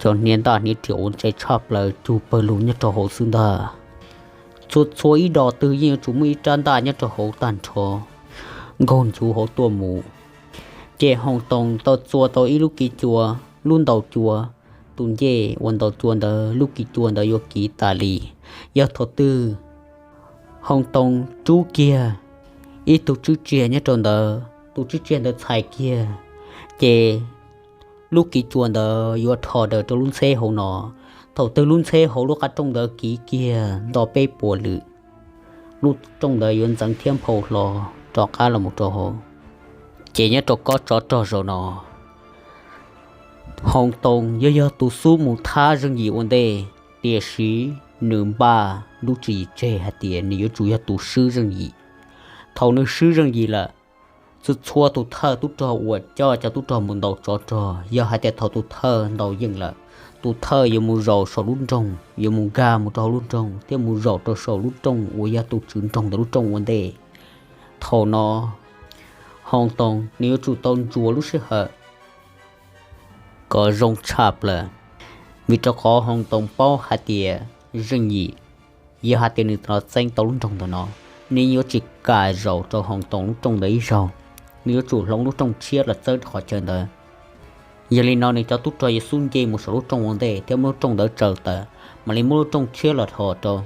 Cov hniav ntaj hniav riam ua ntse tshaj plaws cug pawg lug nyob rau hauv xwb ntag. Txhua txhua ib dos twg yeej yuav tsum muaj ib rab ntaj nyob rau hauv tag nrho, nkaug nchuv hauv tuaj mus. Ces Hoos Toos tau txua tau ib lub kiv cua, lub ntaus cua, tus ncej uas ntaus cua ntawd lub kiv cua ntawd yuav kiv tas li. Yog thaum twg Hoos Toos rub kiag ib tug tswb tsiag nyob rau ntawd, tus tswb tsiag ntawd txhais kiag, ces lub kiv cua ntawd yuav rho daws rau lub ntxheb hauv no. Thaum twg lub ntxheb hauv lub qab rooj ntawd kiv kiag nto peb puas lwm, lub rooj ntawd yuav ntxeev thiab nphau hlo rov qab los mus rau hauv. Ces nyob rau kob tsov rog zaum no, Hoos Toos yuav yog tus xub mus thab Zeej Yim ua ntej, tiam sis nws npaj lub tswv yim tseg hais tias nws yuav tsum yog tus swb Zeej Yim. Thaum nws swb Zeej Yim lawm, txhua txhua tus thawj tub rog uas coj cov tub rog mus ntaus tsov rog, yog hais tias thaum tus thawj ntaus yeej lawm, tus thawj yuav mus zaum saum lub nroog, yuav mus nkag mus rau hauv lub nroog thiab mus zaum rau saum lub rooj uas yog tus tswv nroog ntawm lub rooj ua ntej. Thaum no Hoos Toos nws yuav tsum tau ntsuas lub sij hawm kom zoo tshaj plaws, vim rau qhov Hoos Toos paub hais tias Zeej Yim, yog hais tias nws los txeeb tau lub nroog ntawm no, nws yuav tsis kam zaum rau Hoos Toos lub rooj ntawd ib zaug, nws yuav tsum hloov lub rooj tshiab los txawb qhov chaw ntawd. Yog li no nws cov tub rog yuav xub nce mus saum lub rooj ua ntej thiab muab lub rooj ntawd tsaws tawm, mam li muab lub rooj tshiab los dhos rau,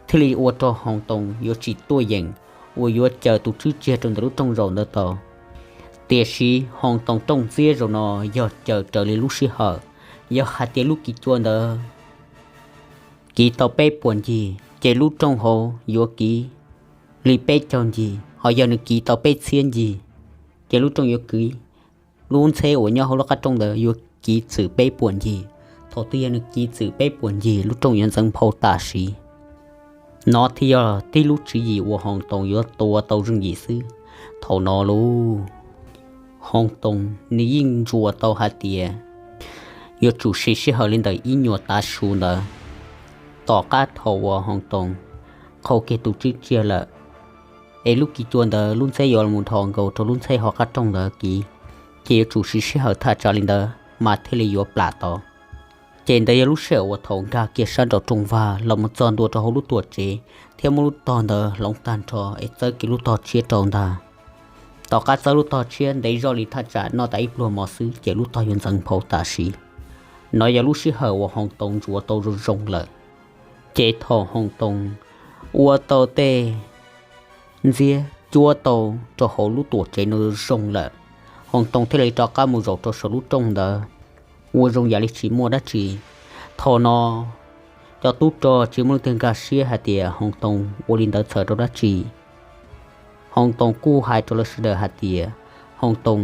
thiaj li ua rau Hoos Toos yuav tsis tuaj yeem uas yuav caws tus tswb tsiag rau ntawm lub rooj zaum ntawd tau. Tiam sis Hoos Toos rooj ntxiab zaum no yog caws raws li lub sij hawm, yog hais tias lub kiv cua ntawd kiv tau peb puas ncig, ces lub rooj hauv yuav kiv li peb caug ncig, ho yog nws kiv tau peb txhiab ncig, ces lub rooj yuav kiv lub ntxheb uas nyob hauv lub qab rooj ntawd yuav kiv txwm peb puas ncig. Thaum twg yog nws kiv txwm peb puas ncig, lub rooj yuav ntxeev nphau tam sim. No thiaj yog tib lub tswv yim uas Hoos Toos yuav tua tau Zeej Yim xwb. Thaum no lub Hoos Toos nws yeej ntsuas tau hais tias yuav tsum siv sij hawm li ntawm ib nyuag tav su ntawd. Tom qab thaum uas Hoos Toos qhau kiag tus tswb tsiag lawm, es lub kiv cua ntawd lub ntxheb yuav los nrho nkaus rau lub ntxheb hauv qab rooj ntawd kiv, ces yuav tsum siv sij hawm thaj tsam li ntawd mas thiaj li yuav plam tau. Ces ntawd yog lub sij hawm uas thaum nkag kiag sab nraum rooj vag los mus txog ntua rau hauv lub tuam tsev, thiab muab lub tog ntawd hloov tag nrho es txawb kiag lub tog tshiab rau ntag. Tom qab txawb lub tog tshiab ntev zoj li thaj tsam noj tas ib pluag mov xwb ces lub tog yuav ntxeev nphau tam sim. No yog lub sij hawm uas Hoos Toos ntsuav tau zoo zoo lawm. Ces thaum Hoos Toos ua tau tej ntxiab cuab tau rau hauv lub tuam tsev no zoo lawm, Hoos Toos thiaj li rov qab mus zaum rau saum lub rooj ntawd, ua zoo yam li tsis muaj dab tsi. Thaum no cov tub rog tsis muaj leej twg nkag siab hais tias Hoos Toos ua li ntawd txhawm rau dab tsi. Hoos Toos kuj hais rau lawv sawv daws hais tias Hoos Toos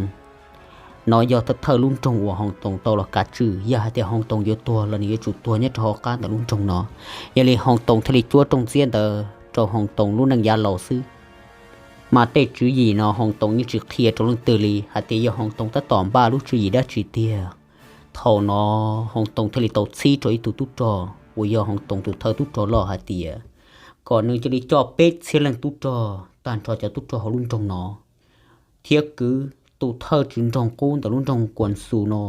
no yog thawj thawj lub nroog uas Hoos Toos tau los kav tswj. Yog hais tias Hoos Toos yuav tuag los nws yuav tsum tuag nyob rau hauv qab ntawm lub nroog no. Yog li Hoos Toos thiaj li cuab rooj ntxiab ntawd rau Hoos Toos lub neej yav laus xwb. Mas tej tswv yim no Hoos Toos yeej tsis qhia rau leej twg li hais tias yog Hoos Toos tab tom npaj lub tswv yim dab tsi tiag. Thaum no Hoos Toos thiaj li tau txhib rau ib tug tub rog uas yog Hoos Toos tus thawj tub rog loj hais tias kom nws cia li coj peb txhiab leej tub rog tag nrho cov tub rog hauv lub nroog no, thiab kwv tus thawj tswv nroog qub ntawm lub nroog Kuas Xus no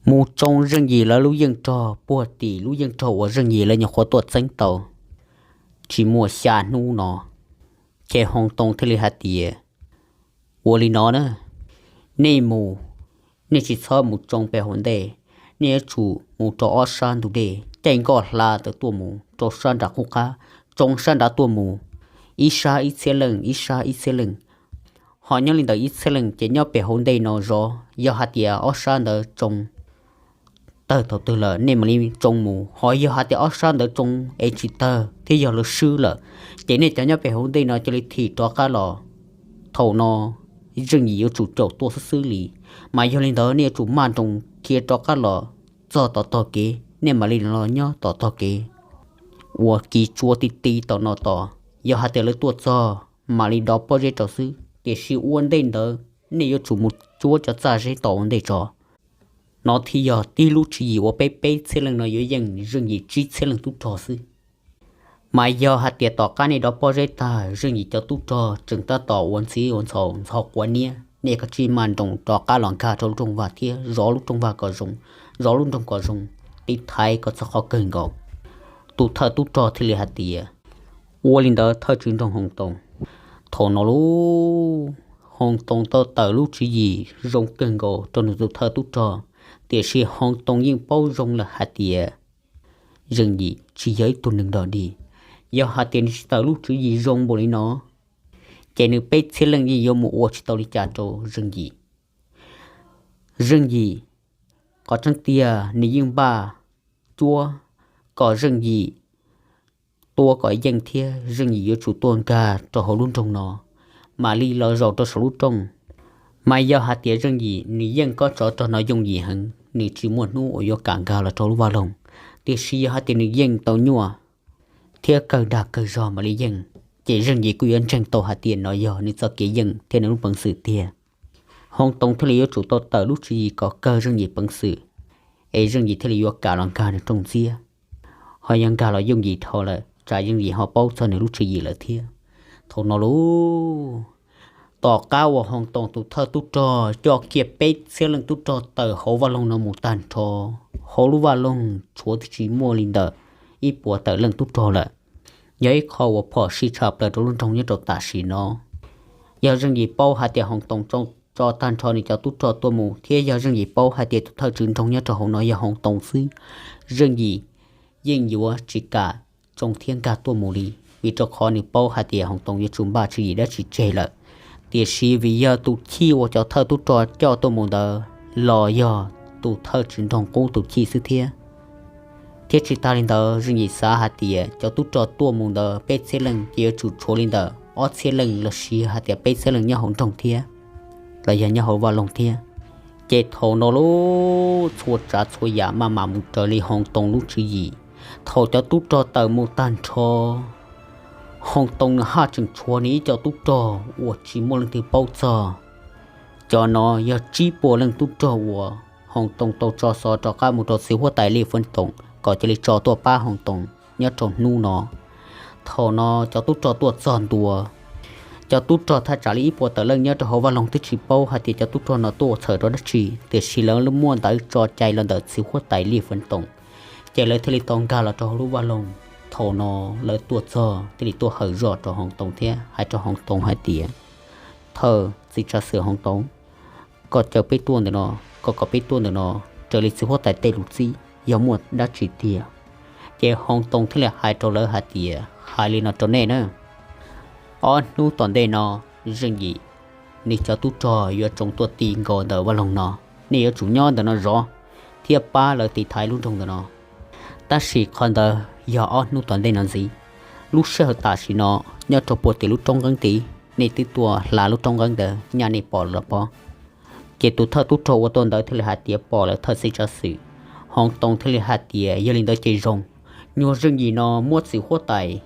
mus tsoo Zeej Yim lawv lub yeej rog puag tim lub yeej rog uas Zeej Yim lawv nyuam qhuav tuaj txeeb tau tsis muaj xya hnub no. Ces Hoos Toos thiaj li hais tias, ua li no na, nej mus, nej tsis txhob mus tsoo pem hauv ntej, nej yuav tsum mus rau ob sab ntug dej, caij nkoj hla ntawd tuaj mus rau sab nram qub qab, tsoo sab nrad tuaj mus, ib sab ib txhiab leej, ib sab ib txhiab leej. Ho nyob li ntawm ib txhiab leej ces nyob pem hauv ntej no zov, yog hais tias ob sab ntawd tsoo tawg thaum twg lawm nej mam li tsoo mus, ho yog hais tias ob sab ntawd tsoo es tsis tawg thiab yog lawv swb lawm, ces nej cov nyob pem hauv ntej no cia li thim rov qab los. Thaum no Zeej Yim yuav tsum caum tuaj xwb xwb li, mas yog li ntawd nej yuav tsum maj nroos khiav rov qab los txog tom tog kev, nej mam li los nyob tom tog kev ua kiv tsua ti ti tom no tos. Yog hais tias lawv tuaj txog mam li dov pob zeb rau xwb, tiam sis ua ntej ntawd nej yuav tsum mus cuab cov txaj zeb tom ua ntej tso. No thiaj yog tib lub tswv yim uas peb peb txhiab leej no yuav yeej Zeej Yim tsib txhiab leej tub rog xwb. Mas yog hais tias tom qab nej dov pob zeb tag, Zeej Yim cov tub rog tseem tab tom ua ntxhov ua ntxhov ntxhov quav niab, nej kav tsij maj nroos rov qab los nkag rau lub rooj vag thiab zov lub rooj vag kom zoo, zov lub nroog kom zoo, tiv thaiv kom txog qhov kawg nkaus. Tus thawj tub rog thiaj li hais tias, ua li ntawd thawj tswv nroog Hoos Toos. Thaum no lub Hoos Toos tau tawm lub tswv yim zoo kawg nkaus rau nws tus thawj tub rog, tiam sis Hoos Toos yeej paub zoo lawm hais tias Zeej Yim tsis yog ib tug neeg dog dig. Yog hais tias nws tsis tawm lub tswv yim zoo npaum li no, ces nws peb txhiab leej yeej yuav mus ua tsis tau li cas rau Zeej Yim. Zeej Yim, qhov tseeb tiag nws yeej npaj cuab kom Zeej Yim tua kom yeej thiab Zeej Yim yuav tsum tuaj nkag rau hauv lub nroog no, mam li los zaum rau saum lub rooj. Mas yog hais tias Zeej Yim nws yeej kob tsov rog no yooj yim heev, nws tsis muaj hnub uas yuav kam nkag los rau lub vaj loog. Tiam sis yog hais tias nws yeej tau nyuaj thiab kawg dag kawg zog mam li yeej, ces Zeej Yim kuj yuav ntseeg tau hais tias no yog nws txoj kev yeej thiab nws lub peev xwm tiag. Hoos Toos thiaj li yuav tsum tau tawm lub tswv yim kom kawg Zeej Yim peev xwm, es Zeej Yim thiaj li yuav kam los nkag nws rooj ntxiab. Ho yog nkag los yooj yim dhau lawm tsam Zeej Yim ho paub txog nws lub tswv yim lawm thiab. Thaum no lub, tom qab uas Hoos Toos tus thawj tub rog coj kiag peb txhiab leej tub rog tawm hauv vaj loog no mus tag nrho, hauv lub vaj loog tshuav twb tsis muaj li ntawm ib puas tawm leej tub rog lawm. Yog ib qho uas phom sij tshaj plaws rau lub nroog nyob rau tam sim no. Yog Zeej Yim paub hais tias Hoos Toos tso tag nrho nws cov tub rog tuaj mus thiab yog Zeej Yim paub hais tias tus thawj tswv nroog nyob rau hauv no yog Hoos Toos xwb, Zeej Yim yeej yuav tsis kam tsoo thiab nkag tuaj mus li, vim rau qhov nws paub hais tias Hoos Toos yuav tsum npaj tswv yim dab tsi tseg lawm. Tiam sis vim yog tus chij uas cov thawj tub rog coj tuaj mus ntawd los yog tus thawj tswv nroog qub tus chij xwb thiab. Thiab tsis tas li ntawd, Zeej Yim xav hais tias cov tub rog tuaj mus ntawd peb txhiab leej ces yuav tsum tshuav li ntawm ob txhiab leej los sis hais tias peb txhiab leej nyob hauv nroog thiab, los yog nyob hauv vaj loog thiab. Ces thaum no lub txhua tsav txhua yam maj mam mus raws li Hoo Toos lub tswv yim. Thaum cov tub rog tawm mus tag nrho, Hoo Toos nws haj tseem tshuav nws ib co tub rog uas tsis muaj leej twg paub txog. Cov no yog tsib puas leej tub rog uas Hoo Toos tau tso xov rov qab mus rau txiv huab tais Li Feev Toom kom cia li tso tuaj pab Hoo Toos nyob rau hnub no. Thaum no cov tub rog tuaj txog ntua, cov tub rog thaj tsam li ib puas tawm leej nyob rau hauv vaj loog twb tsis paub hais tias cov tub rog no tuaj ua txhawm rau dab tsi, tiam sis lawv muaj ntawv tso cai los ntawm txiv huab tais Li Feev Toom, ces lawv thiaj li tau nkag los rau hauv lub vaj loog. Thaum no lawv tuaj txog thiaj li tuaj hawm zog rau Hoo Toos thiab hais rau Hoo Toos hais tias, Thawj txiv tsav xwm Hoo Toos, koj caw peb tuaj ntawm no, koj kom peb tuaj ntawm no raws li txiv huab tais tej lus txib yog muaj dab tsi tiag? Ces Hoo Toos thiaj li hais rau lawv hais tias, Hais li no rau nej na, ob hnub tom ntej no Zeej Yim nws cov tub rog yuav tsoo tuaj ti nkaus ntawm vaj loog no. Nej yuav tsum nyob ntawm no zov thiab pab lawv tiv thaiv lub nroog ntawm no. Tab sis qhov ntawd yog ob hnub tom ntej no ntxiv. Lub sij hawm tam sim no nyob rau puag tim lub roob nqeeb tid, nej twb tuaj hla lub roob nqeeb ntawd nyaj nej pom los pob. Ces tus thawj tub rog uas tuaj ntawd thiaj li hais tias, Pom lawm thawj txiv tsav xwm. Hoo Toos thiaj li hais tias, Yog li ntawd ces zoo. Nyuag Zeej Yim no muab txiv huab tais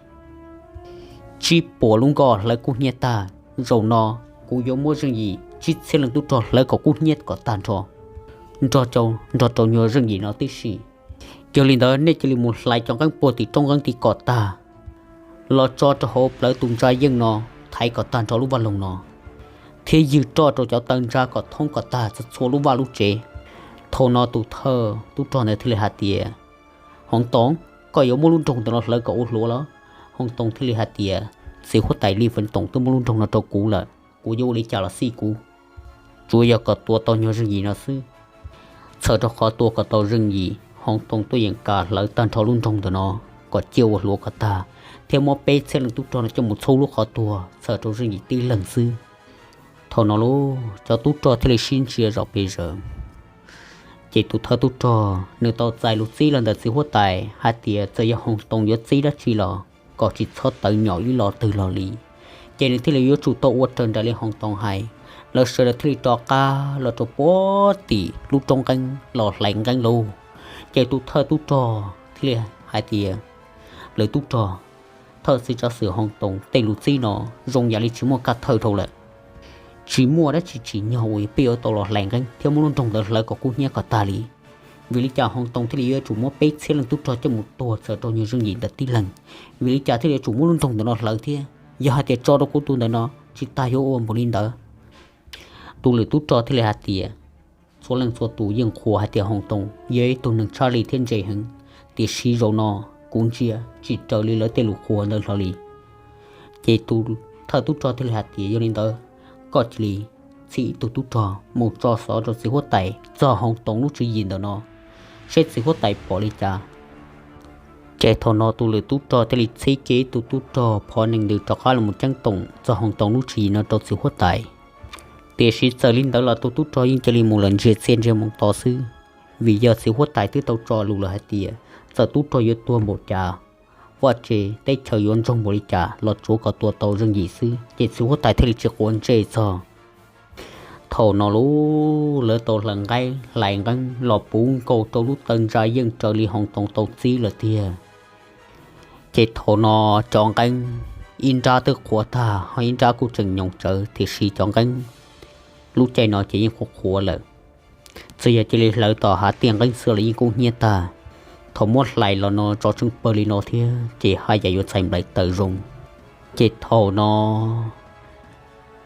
tsib puas lub nkoj hlawv kub hnyiab tag. Zaum no kuv yuav muab Zeej Yim tsib txhiab leej tub rog hlawv kom kub hnyiab kom tag nrho, nrog rau nyuag Zeej Yim no tib si. Yog li ntawd nej cia li mus hlais cov nqeeb puag tim roob nqeeb tid kom tag, los tso rau hauv plawv tus ntsa yeej no, thaiv kom tag nrho lub vaj loog no, thiab ywg roj rau cov taw ntsa kom thoob kom tag txhua txhua lub vaj lub tsev. Thaum no tus thawj tub rog ntawd thiaj li hais tias, Hoo Toos, koj yuav muab lub nroog ntawm no hlawv kom ua hluav los? Hoo Toos thiaj li hais tias, Txiv huab tais Li Feev Toom twb muab lub nroog no rau kuv lawm, kuv yuav ua li cas los xij kuv, tsuav yog kom tua tau nyuag Zeej Yim no xwb. Txhawm rau qhov tua kom tau Zeej Yim, Hoo Toos tuaj yeem kam hlawv tag nrho lub nroog ntawm no kom ciaj ua hluav kom tag, thiab muab peb txhiab leej tub rog no coj mus txhub lub qhov tuag txhawm rau Zeej Yim tib leeg xwb. Thaum no lauj, cov tub rog thiaj li sib ntsia zom pes zaws. Ces tus thawj tub rog nws tau txais lus txib los ntawm txiv huab tais hais tias txawm yog Hoo Toos yuav txib dab tsi los kom tsis txhob tawv nyom ib los twg los li, ces nws thiaj li yuav tsum tau ua raws nraim li Hoo Toos hais. Lawv sawv daws thiaj li rov qab los rau puag tim lub roob nqeeb los hlais nqeeb lauj. Ces tus thawj tub rog thiaj li hais tias, Lwm tub rog, thawj txiv tsav xwm Hoo Toos tej lus txib no zoo yam li tsis muaj kaj thawj dhau lawm. Tsis muaj dab tsi tsim nyog uas peb yuav tau los hlais nqeeb thiab muab lub nroog ntawd hlawv kom kub hnyiab kom tag li. Vim li cas Hoo Toos thiaj li yuav tsum muab peb txhiab leej tub rog coj mus tuag txhawm rau nyuag Zeej Yim ntawm tib leeg? Vim li cas thiaj li yuav tsum muab lub nroog ntawm no hlawv thiab? Yog hais tias tso rau kuv tus ntawm no, tsis tas yuav ua npaum li ntawd. Tus lwm tub rog thiaj li hais tias, Txhua leej txhua tus yeej qhuas hais tias Hoo Toos yog ib tug neeg tshaj lij thiab ntse heev, tiam sis zaum no kuv ntsia tsis raws li lawv tej lus qhuas ntawd hlo li. Ces tus thawj tub rog thiaj li hais tias, Yog li ntawd, koj cia li txhij ib tug tub rog mus tso xov rau txiv huab tais txog Hoo Toos lub tswv yim ntawm no, seb txiv huab tais pom li cas. Ces thaum no tus lwm tub rog thiaj li txhib kiag ib tug tub rog phov nees ntws rov qab los mus ceeb toom txog Hoo Toos lub tswv yim no rau txiv huab tais. Tiam sis txawm li ntawd los tus tub rog yeej cia li mus lawm ntsia txia ntsia mus to xwb, vim yog txiv huab tais twb tau tso lus lawm hais tias txawm tub rog yuav tuag npaum cas, vaj tse teb chaws yuav ntsoog npaum li cas los tsuav kom tua tau Zeej Yim xwb, ces txiv huab tais thiaj li tsis quav ntsej txog. Thaum no lauj, lawv tau hlais nqeeb los puv nkaus rau lub taw ntsa yeej raws li Hoo Toos tau txib lawm tiag. Ces thaum no cov nqeeb ib nrab twb qhuav tag, ho ib nrab kuj tseem nyoos tsawv, tiam sis cov nqeeb lub caij no ces yeej qhuav qhuav lawm. Txawm yog cia li hlawv tom hav tiaj nqeeb xwb los yeej kub hnyiab tag. Thaum muab hlais los no tso tsheej pawg li no thiab ces haj yam yuav txhais nplaim tawm zoo. Ces thaum no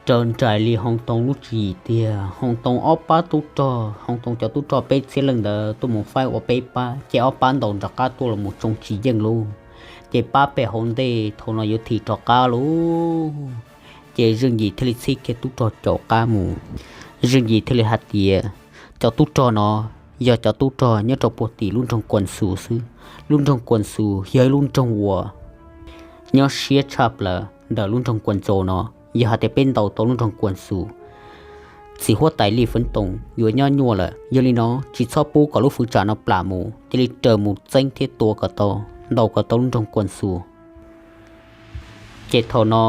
raws nraim li Hoo Toos lub tswv yim tiag, Hoo Toos ob pab tub rog, Hoo Toos cov tub rog peb txhiab leej ntawd tuaj mus faib ua peb pab, ces ob pab ntaus nram qab tuaj los mus tsoo tsis yeej lauj. Ces pab pem hauv ntej thaum no yuav thim rov qab lauj. Ces Zeej Yim thiaj li txhib kiag tub rog caum qab mus. Zeej Yim thiaj li hais tias cov tub rog no yog cov tub rog nyob rau puag tim lub nroog Kuas Xus xwb. Lub nroog Kuas Xus yog ib lub nroog uas nyob siab tshaj plaws ntawm lub nroog Kuas Ntxos no. Yog hais tias peb ntaus tau lub nroog Kuas Xus, txiv huab tais Li Feev Toom yuav nyob nyuaj lawm. Yog li no tsis txhob pub kom lub fwv tsam no plam mus, cia li raws mus txeeb thiab tua kom tau, ntaus kom tau lub nroog Kuas Xus. Ces thaum no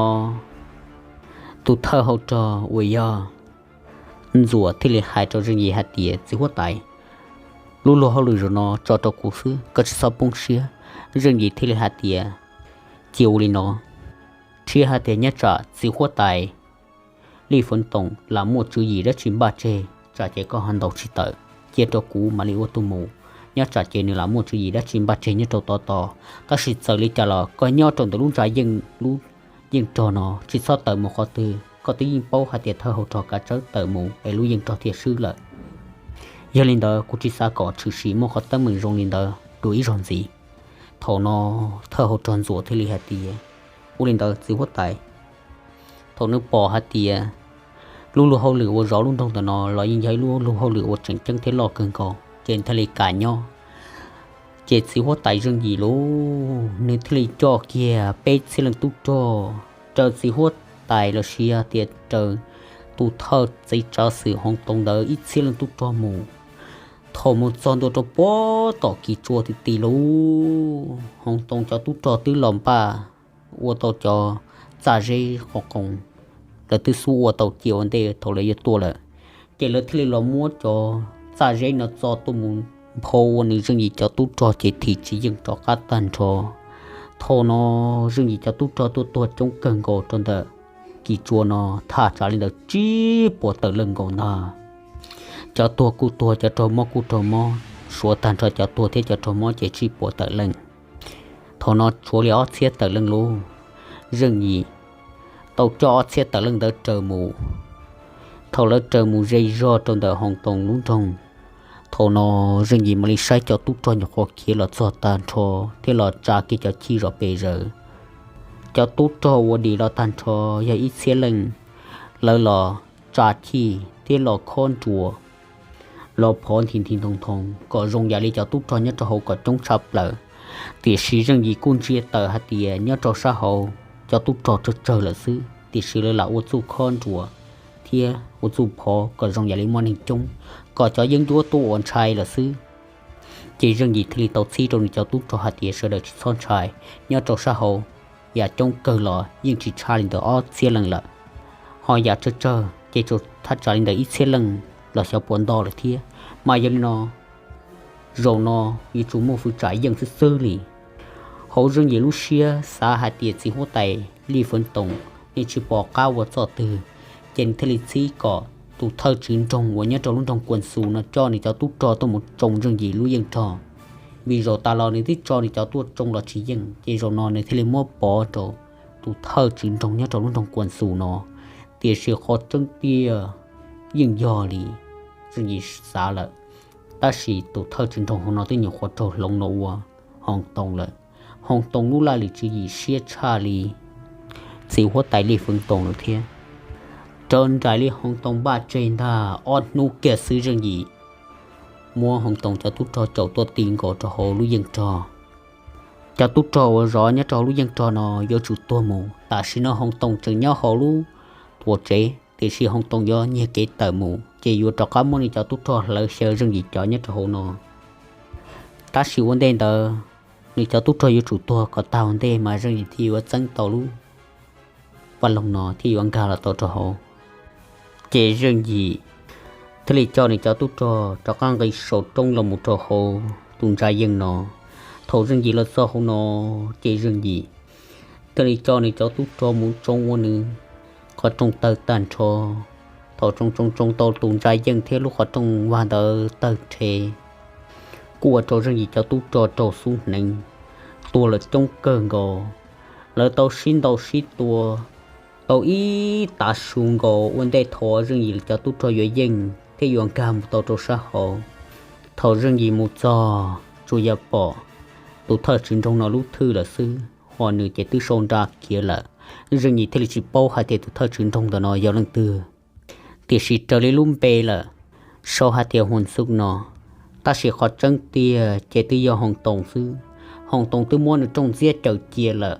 tus thawj hau rog uas yog Ntxuam thiaj li hais rau Zeej Yim hais tias, Txiv huab tais, lub luag hauj lwm zaum no tso rau kuv xwb, koj tsis txhob poob siab. Zeej Yim thiaj li hais tias, Cia ua li no, thiab hais tias nyob tsam txiv huab tais Lij Feev Toom lam muaj tswv yim dab tsi npaj tseg, tsam ces koj ho ntaus tsis tawm, cia rau kuv mam li ua tus mus. Nyob tsam ces nws lam muaj tswv yim dab tsi npaj tseg nyob rau tod tod, tab sis txawm li cas los koj nyob rau ntawm lub ntsa yeej, lub yeej rog no tsis txhob tawm mus qhov twg. Koj twb yeej paub hais tias thawj hauv rog kav tsawb tawm mus es lub yeej rog thiaj swb lawm. Yog li ntawd kuv tsis xav kom tshwm sim muaj qhov teeb meem zoo li ntawd dua ib zaug ntxiv. Thaum no thawj hauv rog Ntxuam thiaj li hais tias, Ua li ntawd txiv huab tais. Thaum nws pom hais tias lub luag hauj lwm uas zov lub nroog ntawm no los yeej yog ib lub luag hauj lwm uas tseem ceeb thiab loj kawg nkaus, ces nws thiaj li kam nyob. Ces txiv huab tais Zeej Yim lauj, nws thiaj li coj kiag peb txhiab leej tub rog raws txiv huab tais los sis tias raws tus thawj txiv tsav xwm Hoob Toos ntawd ib txhiab leej tub rog mus. Thaum mus txog ntua rau puag tom Kis Tsua ti ti lauj, Hoob Toos cov tub rog twb los npaj ua tau cov txaj zeb qos qoos, lawv twb xub ua tau cia ua ntej thaum lawv yuav tuaj lawm. Ces lawv thiaj li los muab cov txaj zeb no txo tuaj mus nphau ua nws Zeej Yim cov tub rog ces thim tsis yeej rov qab tag nrho. Thaum no Zeej Yim cov tub rog tuaj tuag coob kawg nkaus rau ntawm Kis Tsua no thaj tsam li ntawm tsib puas tawm leej nkaus ntag. Cov tuag kuj tuag, cov raug mob kuj raug mob, suav tag nrho cov tuag thiab cov raug mob ces tsib puas tawm leej. Thaum no tshuav li ob txhiab tawm leej lauj. Zeej Yim tau coj ob txhiab tawm leej ntawd raws mus. Thaum lawv raws mus ze zog rau ntawm Hoob Toos lub nroog, thaum no Zeej Yim mam li saib cov tub rog nyuam qhuav khiav los txog tag nrho thiab los tsa kiag cov chij zom pes zaws. Cov tub rog uas dim los tag nrho yog ib txhiab leej, lawv los tsa chij thiab los khob nruas, los phov nthi nthi ntoo ntoo kom zoo yam li cov tub rog nyob rau hauv kom coob tshaj plaws. Tiam sis Zeej Yim kuj ntsia tawm hais tias nyob rau sab hauv cov tub rog tsawg tsawg lawm xwb, tiam sis lawv lam ua txuj khob nruas thiab ua txuj phov kom zoo yam li muaj neeg coob, kom cov yeeb ncuab tuaj ua ntshai lawm xwb. Ces Zeej Yim thiaj li tau txhib rau nws cov tub rog hais tias sawv daws tsis txhob ntshai, nyob rau sab hauv yam coob kawg los yeej tsis tshaj li ntawm ob txhiab leej lawm, ho yam tsawg tsawg ces tsuas thaj tsam li ntawm ib txhiab leej los xyov puas nto lawm thiab. Mas yog li no, zaum no yuav tsum muaj fwv tsam yeej xwb xwb li. Hauv Zeej Yim lub siab xav hais tias txiv huab tais Lij Feev Toom nws tsis pom qab ua txoj twg, ces nws thiaj li txhib kom tus thawj tswv nroog uas nyob rau lub nroog Kuas Xus no coj nws cov tub rog tuaj mus tsoo Zeej Yim lub yeej rog, vim zaum tas los nws twb tso nws cov tuaj tsoo los tsis yeej, ces zaum no nws thiaj li muab pov rau tus thawj tswv nroog nyob rau lub nroog Kuas Xus no. Tiam sis qhov tseeb tiag yeej yog li Zeej Yim xav lawm, tab sis tus thawj tswv nroog hauv no twb nyuam qhuav raug hloov los ua Hoob Toos lawm. Hoob Toos lub laj lim tswv yim siab tshaj li txiv huab tais Lij Feev Toom lawm thiab. Raws nraim li Hoob Toos npaj tseg ntag, ob hnub kiag xwb Zeej Yim muab Hoob Toos cov tub rog caum tuaj ti nkaus rau hauv lub yeej rog. Cov tub rog uas zov nyob rau hauv lub yeej rog no yuav tsum tuag mus. Tam sim no Hoob Toos tseem nyob hauv lub tuam tsev, tiam sis Hoob Toos yuav nyiag kev tawm mus, ces yuav rov qab muab nws cov tub rog hlawv xyaw Zeej Yim cov nyob rau hauv no. Tab sis ua ntej ntawd, nws cov tub rog yuav tsum tuag kom tag ua ntej mas Zeej Yim thiaj yuav txeeb tau lub vaj loog no thiab yuav nkag los tau rau hauv. Ces Zeej Yim thiaj li coj nws cov tub rog rov qab nqis saum roob los mus rau hauv tus ntsa yeej no. Thaum Zeej Yim los txog hauv no, ces Zeej Yim thiaj li coj nws cov tub rog mus tsoo ua nws qhov rooj tawg tag nrho. Thaum tsoo tsoo tsoo tau tus ntsa yeej thiab lub qhov rooj vag ntawd tawg rhe, kuj ua rau Zeej Yim cov tub rog raug xub hneev, tuag lawm coob kawg nkaus. Lawv tau sib ntaus sib tua tau ib tav su nkaus ua ntej thaum Zeej Yim cov tub rog yuav yeej thiab yuav nkag mus tau rau sab hauv. Thaum Zeej Yim mus txog, tsuas yog pom tus thawj tswv nroog no lub thwj lawm xwb, ho nws ces twb sau nra khiav lawm. Zeej Yim thiaj li tsis paub hais tias tus thawj tswv nroog ntawm no yog leej twg, tiam sis raws li lub npe lawm, sau hais tias Huas Xub no, tab sis qhov tseeb tiag ces twb yog Hoob Toos xwb. Hoob Toos twb muab nws rooj ntxiab caws cia lawm.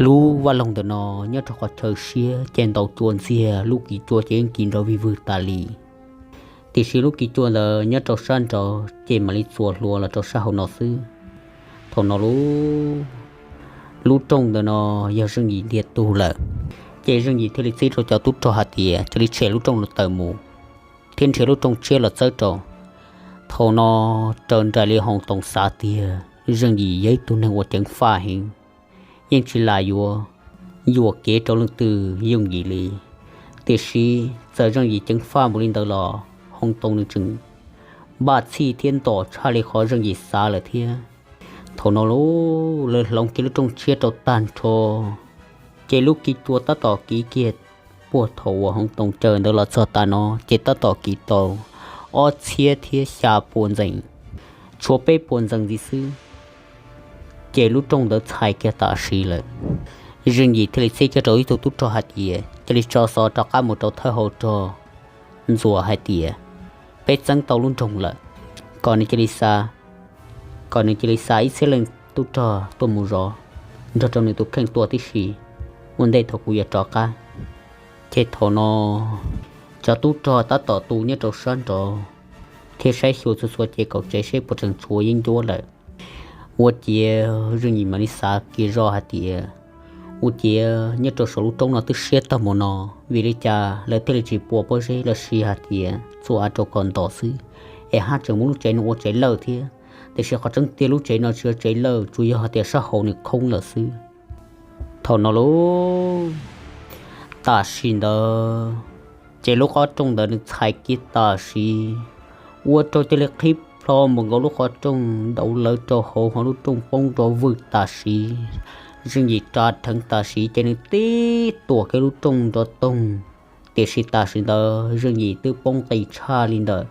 Lub vaj loog ntawm no nyob rau qhov chaw siab ces ntaus cua ntxiag, lub kis cua ces yeej kis nrov vig vwg tas li. Tiam sis lub kis cua ntawd nyob rau sab nraud ces mam li txuas hlua los rau sab hauv no xwb. Thaum no lub, lub rooj ntawm no yog Zeej Yim ntiag tug lawm. Ces Zeej Yim thiaj li txib rau cov tub rog hais tias cia li tshem lub rooj no tawm mus, thiab nrhiav lub rooj tshiab los txawb rau. Thaum no raws nraim li Hoo Toos xav tiag, Zeej Yim yog ib tug neeg uas ceev faj heev, yeej tsis lam yuav yuam kev rau leej twg yooj yim li. Tiam sis txawm Zeej Yim ceev faj mus li ntawd los Hoo Toos nws tseem npaj txhij thiab ntom tshaj li qhov Zeej Yim xav lawm thiab. Thaum no lawv hloov kiag lub rooj tshiab rau tag nrho, ces lub kiv cua tab tom kiv kiag puag thaum uas Hoo Toos caw ntawd los txog tas no ces tab tom kiv tau ob txhiab thiab xya puas ntxees, tshuav peb puas ntxees ntxiv xwb, ces lub rooj ntawd txhais kiag tam sim lawm. Zeej Yim thiaj li txib kiag rau ib tug tub rog hais tias cia li tso xov rov qab mus rau thawj hauv rog ntxuas hais tias peb txeeb tau lub nroog lawm, kom nws cia li xa kom nws cia li xa ib txhiab leej tub rog tuaj mus zov nrog rau nws tus kheej tua tib si, ua ntej thaum kuv yuav rov qab. Ces thaum no cov tub rog tab tom tu nyob rau sab nraud thiab saib xyuas txhua txhua ces kaum tsev seb puas tseem tshuav yeeb ncuab lawm. Ua ciav Zeej Yim mam li xav kiag zoj hais tias ua ciav nyob rau saum lub roob no twb siab tag mus no, vim li cas lawv thiaj li tsis pua pob zeb los sis hais tias txhua av rau kom ntos xwb, es haj tseem muab lub tsev no ua tsev lawj thiab. Tiam sis qhov tseeb tiag lub tsev no tsis yog tsev lawj, tsuas yog hais tias sab hauv nws khoob lawm xwb. Thaum no lub tam sim ntawd ces lub qhov rooj ntawd nws txhais kiag tam sim, ua rau cia li qhib plho mus nkaus lub qhov rooj dauv lawv rau hauv ho lub rooj poob rov vwm tam sim. Zeej Yim ras rheev tam sim ces nws tib tuam kiag lub rooj nrov toog, tiam sis tam sim ntawd Zeej Yim twb poob qis tshaj li ntawm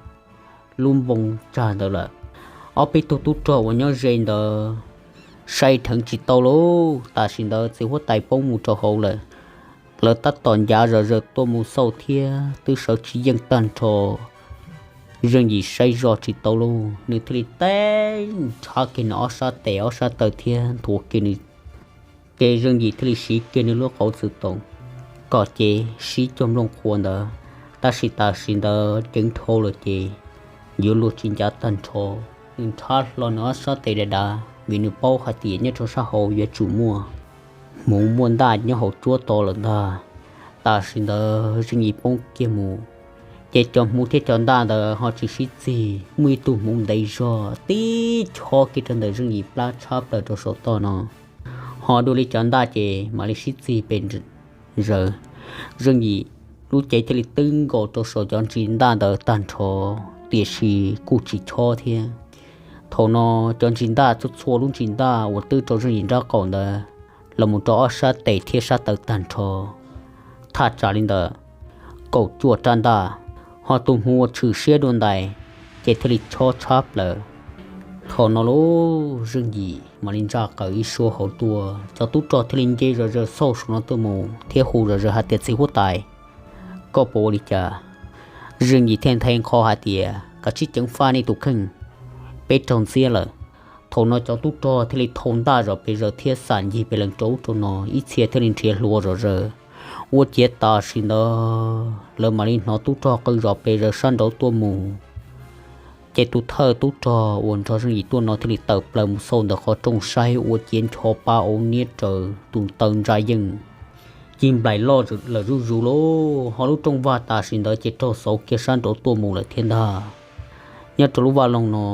lub npoo tsag ntawd lawm. Ob peb tug tub rog uas nyob ze ntawd saib dheev tsis tau lauj, tam sim ntawd txiv huab tais poob mus rau hauv lawm. Lawv tab tom ncav zom zaws tuaj mus xauj thiab twb sawv tsis yeej tag nrho. Zeej Yim saib zoj tsis tau lauj, nws thiaj li teb nrhav kiag nws ob sab tes ob sab taw thiab nthuav kiag nws. Ces Zeej Yim thiaj li siv kiag nws lub qauv txwv toom kom cev sib cog nplooj qhuav ntawd, tab sis tam sim ntawd ceev dhau lawm ces yuav luag tsis ncav tag nrho. Nws nrhav hlo nws ob sab tes dav dav vim nws paub hais tias nyob rau sab hauv yuav tsum muaj hmuv muaj ntaj nyob hauv tsuab to lawm ntag. Tam sim ntawd Zeej Yim poob kiag mus, ces cov hmuv thiab cov ntaj ntawd ho tsis sib txig, muaj ib tug hmuv ntev zog tib chob kiag rau ntawm Zeej Yim plab tshab plaws rau saum toj no, ho dua li cov ntaj ces mam li sib txig pes zaws. Zeej Yim lub cev thiaj li twb nkaus rau saum cov ntsis ntaj ntawd tag nrho, tiam sis kuj tsis chob thiab. Thaum no cov ntsis ntaj txhua txhua lub ntsis ntaj uas twb rau Zeej Yim nraub qaum ntawd los mus rau ob sab tes thiab sab taw tag nrho, thaj tsam li ntawm kaum cuaj rab ntaj, ho tus hmuv uas tshwm siab dua ntais ces thiaj li chob tshab plaws. Thaum no lub Zeej Yim mam li ntsaj qaws ib suab hauv tuaj, cov tub rog thiaj li nce zom zaws xauj saum no tuaj mus thiab hu zom zaws hais tias txiv huab tais, koj puas ua li cas? Zeej Yim thiaj nthe nqho hais tias kav tsij ceev faj nej tus kheej, peb raug ntxiab lawm. Thaum no cov tub rog thiaj li thau ntaj zom pes zaws thiab xam ncig pes lees rau ub rau no, ib txhia thiaj li nrhiav hlua zom zaws. Ua ciav tam sim ntawd lawv mam li hnov tub rog qw zom pes zaws sab nraud tuaj mus. Ces tus thawj tub rog uas nrog Zeej Yim tuaj no thiaj li tawm plaws mus xauj ntawm qhov rooj saib ua ciav ncho pa auv niab raws tus taw ntsa yeej cig nplaim loj lawm zuj zus lauj, ho lub rooj vag tam sim ntawd ces raug xauv kiag sab nraud tuaj mus lawm thiab ntag. Nyob rau lub vaj loog no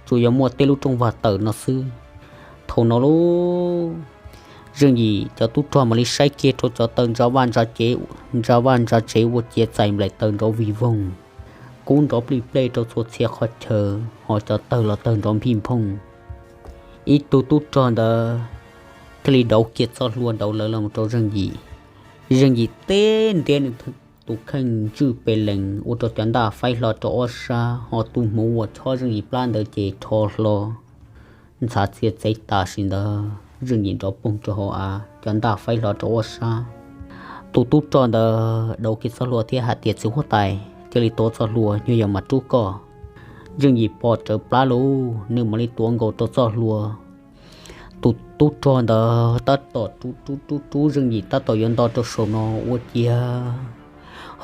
tsuas yog muaj tej lub rooj vag tawm no xwb. Thaum no lub Zeej Yim cov tub rog mam li saib kiag rau cov taw ntsa vaj ntsa tsev ua ciav txais nplaim taws nrov vig voog, kub nrov plij plej rau txhua txhia qhov chaw, ho cov tawg los tawg nrov nphij nphooj. Ib tug tub rog ntawd thiaj li dauv kiag txoj hlua nraud lawv los rau Zeej Yim. Zeej Yim teb ntiab nws tus kheej ntswj pes lees ua rau cov ntaj faib hlo rau ob sab, ho tus hmuv uas chob Zeej Yim plab ntawd ces rho hlo ntxhav txia txev tam sim ntawd Zeej Yim nrov poog rau hauv av, cov ntaj faib hlo rau ob sab. Tus tub rog ntawd dauv kiag txoj hlua thiab hais tias txiv huab tais, cia li tuav txoj hlua, nyuag yog mas rub koj. Zeej Yim pom rawv plab lauj, nws mam li tuav nkaus rau txoj hlua. Tus tub rog ntawd tab tom rub rub rub rub Zeej Yim tab tom yuav nto rau saum no ua ciav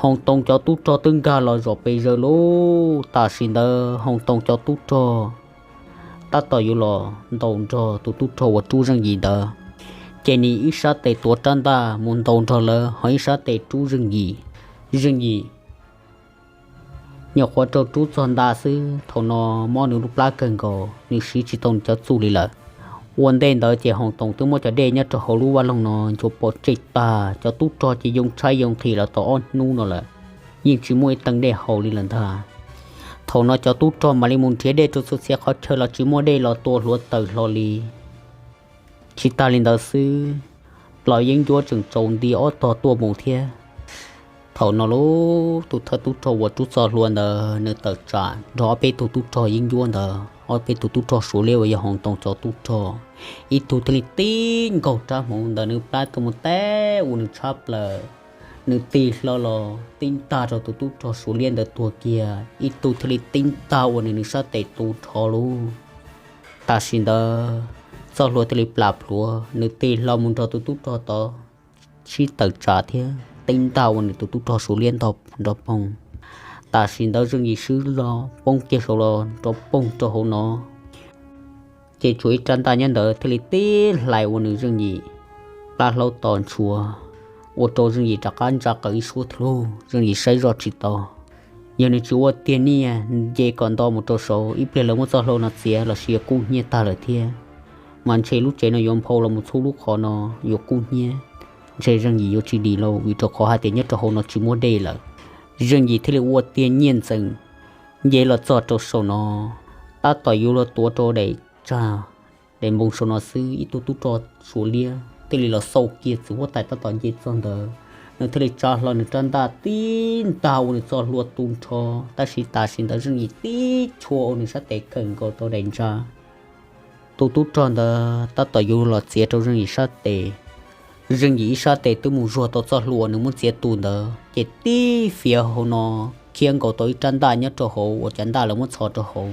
Hoo Toos cov tub rog twb nkag los zom pes zaws lauj. Tam sim ntawd Hoo Toos cov tub rog tab tom yuav los ntaus nrog tus tub rog uas rub Zeej Yim ntawd, ces nws ib sab tes tuav rab ntaj mus ntaus nrog lawv, ho ib sab tes rub Zeej Yim. Zeej Yim nyuam qhuav raug rub txog ntaj xwb, thaum no mob nws lub plab kawg nkaus, nws siv tsis tau nws cov txuj li lawm. Ua ntej ntawd ces Hoos Toos twb muab cov dej nyob rau hauv lub vaj loog no nchuav pov tseg tag, cov tub rog ces yoo tshaib yoo nqhis los tau ob hnub no lawm, yeej tsis muaj ib tee dej haus li lawm ntag. Thaum no cov tub rog mam li mus nrhiav dej rau txhua txhia qhov chaw los tsis muaj dej los tua hluav taws hlo li. Tsis tag li ntawd xwb, plaub yeeb ncuab tseem tsaus nti ob tog tuaj mus thiab. Thaum no lub tus thawj tub rog uas rub txoj hlua ntawd nws tawm tsam nrog ob peb tug tub rog yeeb ncuab ntawd, ob peb tug tub rog Suav liab uas yog Hoos Toos cov tub rog, ib tug thiaj li tib nkaug rab hmoov ntawm nws plab tuaj mus teb ua nws tshab plaws. Nws tig hlo los tib ntag rau tus tub rog Suav liab ntawd tuag kiag, ib tug thiaj li tib ntag ua nws nws sab tes tu rho lub. Tam sim ntawd txoj hlua thiaj li plam plhuav, nws tig hlo mus nrog tus tub rog tod sib tawm tsam thiab tib ntag ua nws tus tub rog Suav liab ntog nrov poog. Tam sim ntawd Zeej Yim swb los poob kiag saud los nrov poog rau hauv no. Ces tshuav ib rab ntaj nyob ntawd thiaj li tib hlais ua nws Zeej Yim plab hlaub to ntshua, ua rau Zeej Yim rov qab ntsa qaws ib suab thluj, Zeej Yim saib zoj tsis tau. Yog nws tsis ua tiag nyiaj nce kom nto mus rau saud, ib pliag lawv muab txoj hlua no txiav los sis yuav kub hnyiab tag lawm thiab. Mas ntshe lub tsev no yuav nphau los mus txhub lub qhov no yuav kub hnyiab, ntshe Zeej Yim yuav tsis dim lauj, vim rau qhov hais tias nyob rau hauv no tsis muaj dej lawm. Zeej Yim thiaj li ua tiag nyiaj ntxeem nce los txog rau saum no. Tab tom yuav luag tuav rau daim tsag, daim npoo saum no xwb, ib tug tub rog Suav liab thiaj li los xauj kiag txiv huab tais tab tom nce txog ntawd. Nws thiaj li tsa hlo nws rab ntaj tib ntag ua nws txoj hlua tu nrho, tab sis tam sim ntawd Zeej Yim tib chua ua nws sab tes khawm nkaus rau daim ntsa. Tus tub rog ntawd tab tom yuav los txiav rau Zeej Yim sab tes. Zeej Yim ib sab tes twb mus zuag tau txoj hlua uas nws muab txiav tu ntawd, ces tib fiav hauv no khiab nkaus tau ib rab ntaj nyob rau hauv uas cov ntaj lawv muab txhos rau hauv.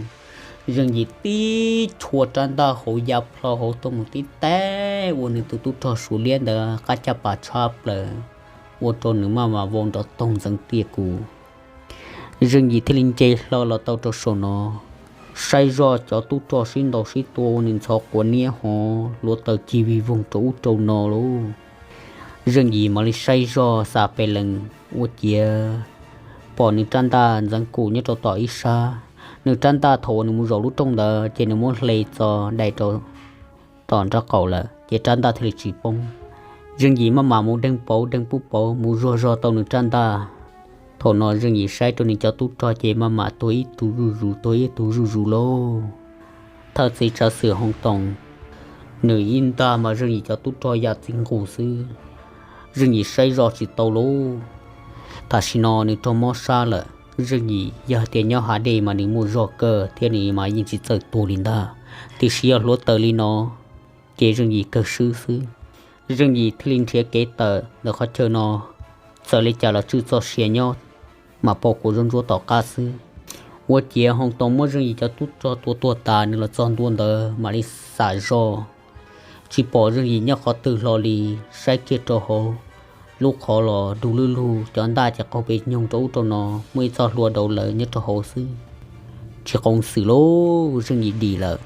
Zeej Yim tib chua rab ntaj hauv ya plho hauv tuaj mus tib teg ua nws tus tub rog Suav liab ntawd qab caj pas tshab plaws, ua rau nws maj mam vau nrov toog ntxeev tiaj kuv. Zeej Yim thiaj li nce hlo los tau rau saum no, saib zoj cov tub rog sib ntaus sib tua ua nws ntxhov quav niab hov hluav taws cig vig voog rau ub rau no lauj. Zeej Yim mam li saib zoj xav pes lees ua ciav pom nws rab ntaj ntxeev kum nyob rau tom ib sab. Nws rab ntaj thaum uas nws mus zaum lub rooj ntawd ces nws muab hle txo dai rau tom nraub qaum lawm ces rab ntaj thiaj li tsis poob. Zeej Yim maj mam mus deeg pauv deeg pub pauv mus zuag zog tau nws rab ntaj. Thaum no Zeej Yim saib rau nws cov tub rog ces maj mam tuag ib tug zuj zus tuag ib tug zuj zus lauj. Thawj txiv tsav xwm Hoos Toos, nws ib ntag mas Zeej Yim cov tub rog ya txiv nqus xwb. Zeej Yim saib zoj tsis tau lauj. Tam sim no nws raug mob sab lawm. Zeej Yim yog tias nyob hav dej mas nws muaj zog kawg thiab nws mas yeej tsis txawj tuag li ntag. Tiam sis yog hluav taws li no ces Zeej Yim kawg swb xwb. Zeej Yim thiaj li nrhiav kev tawm ntawm qhov chaw no, txawm li cas los tswj txoj sia nyob mas pom kuv zoo ntsuab tom qab xwb. Ua ciav Hoos Toos muab Zeej Yim cov tub rog tua tuag tas nws los txog ntua ntawd mam li xam zoj, tsis pom Zeej Yim nyob qhov twg hlo li. Saib kiag rau hauv lub qhov los du lug lug, cov ntaj ces qaug pes nyoog rau ub rau no, muaj ib txoj hlua daus lawm nyob rau hauv xwb. Tsis qoos xwm lauj, Zeej Yim dim lawm.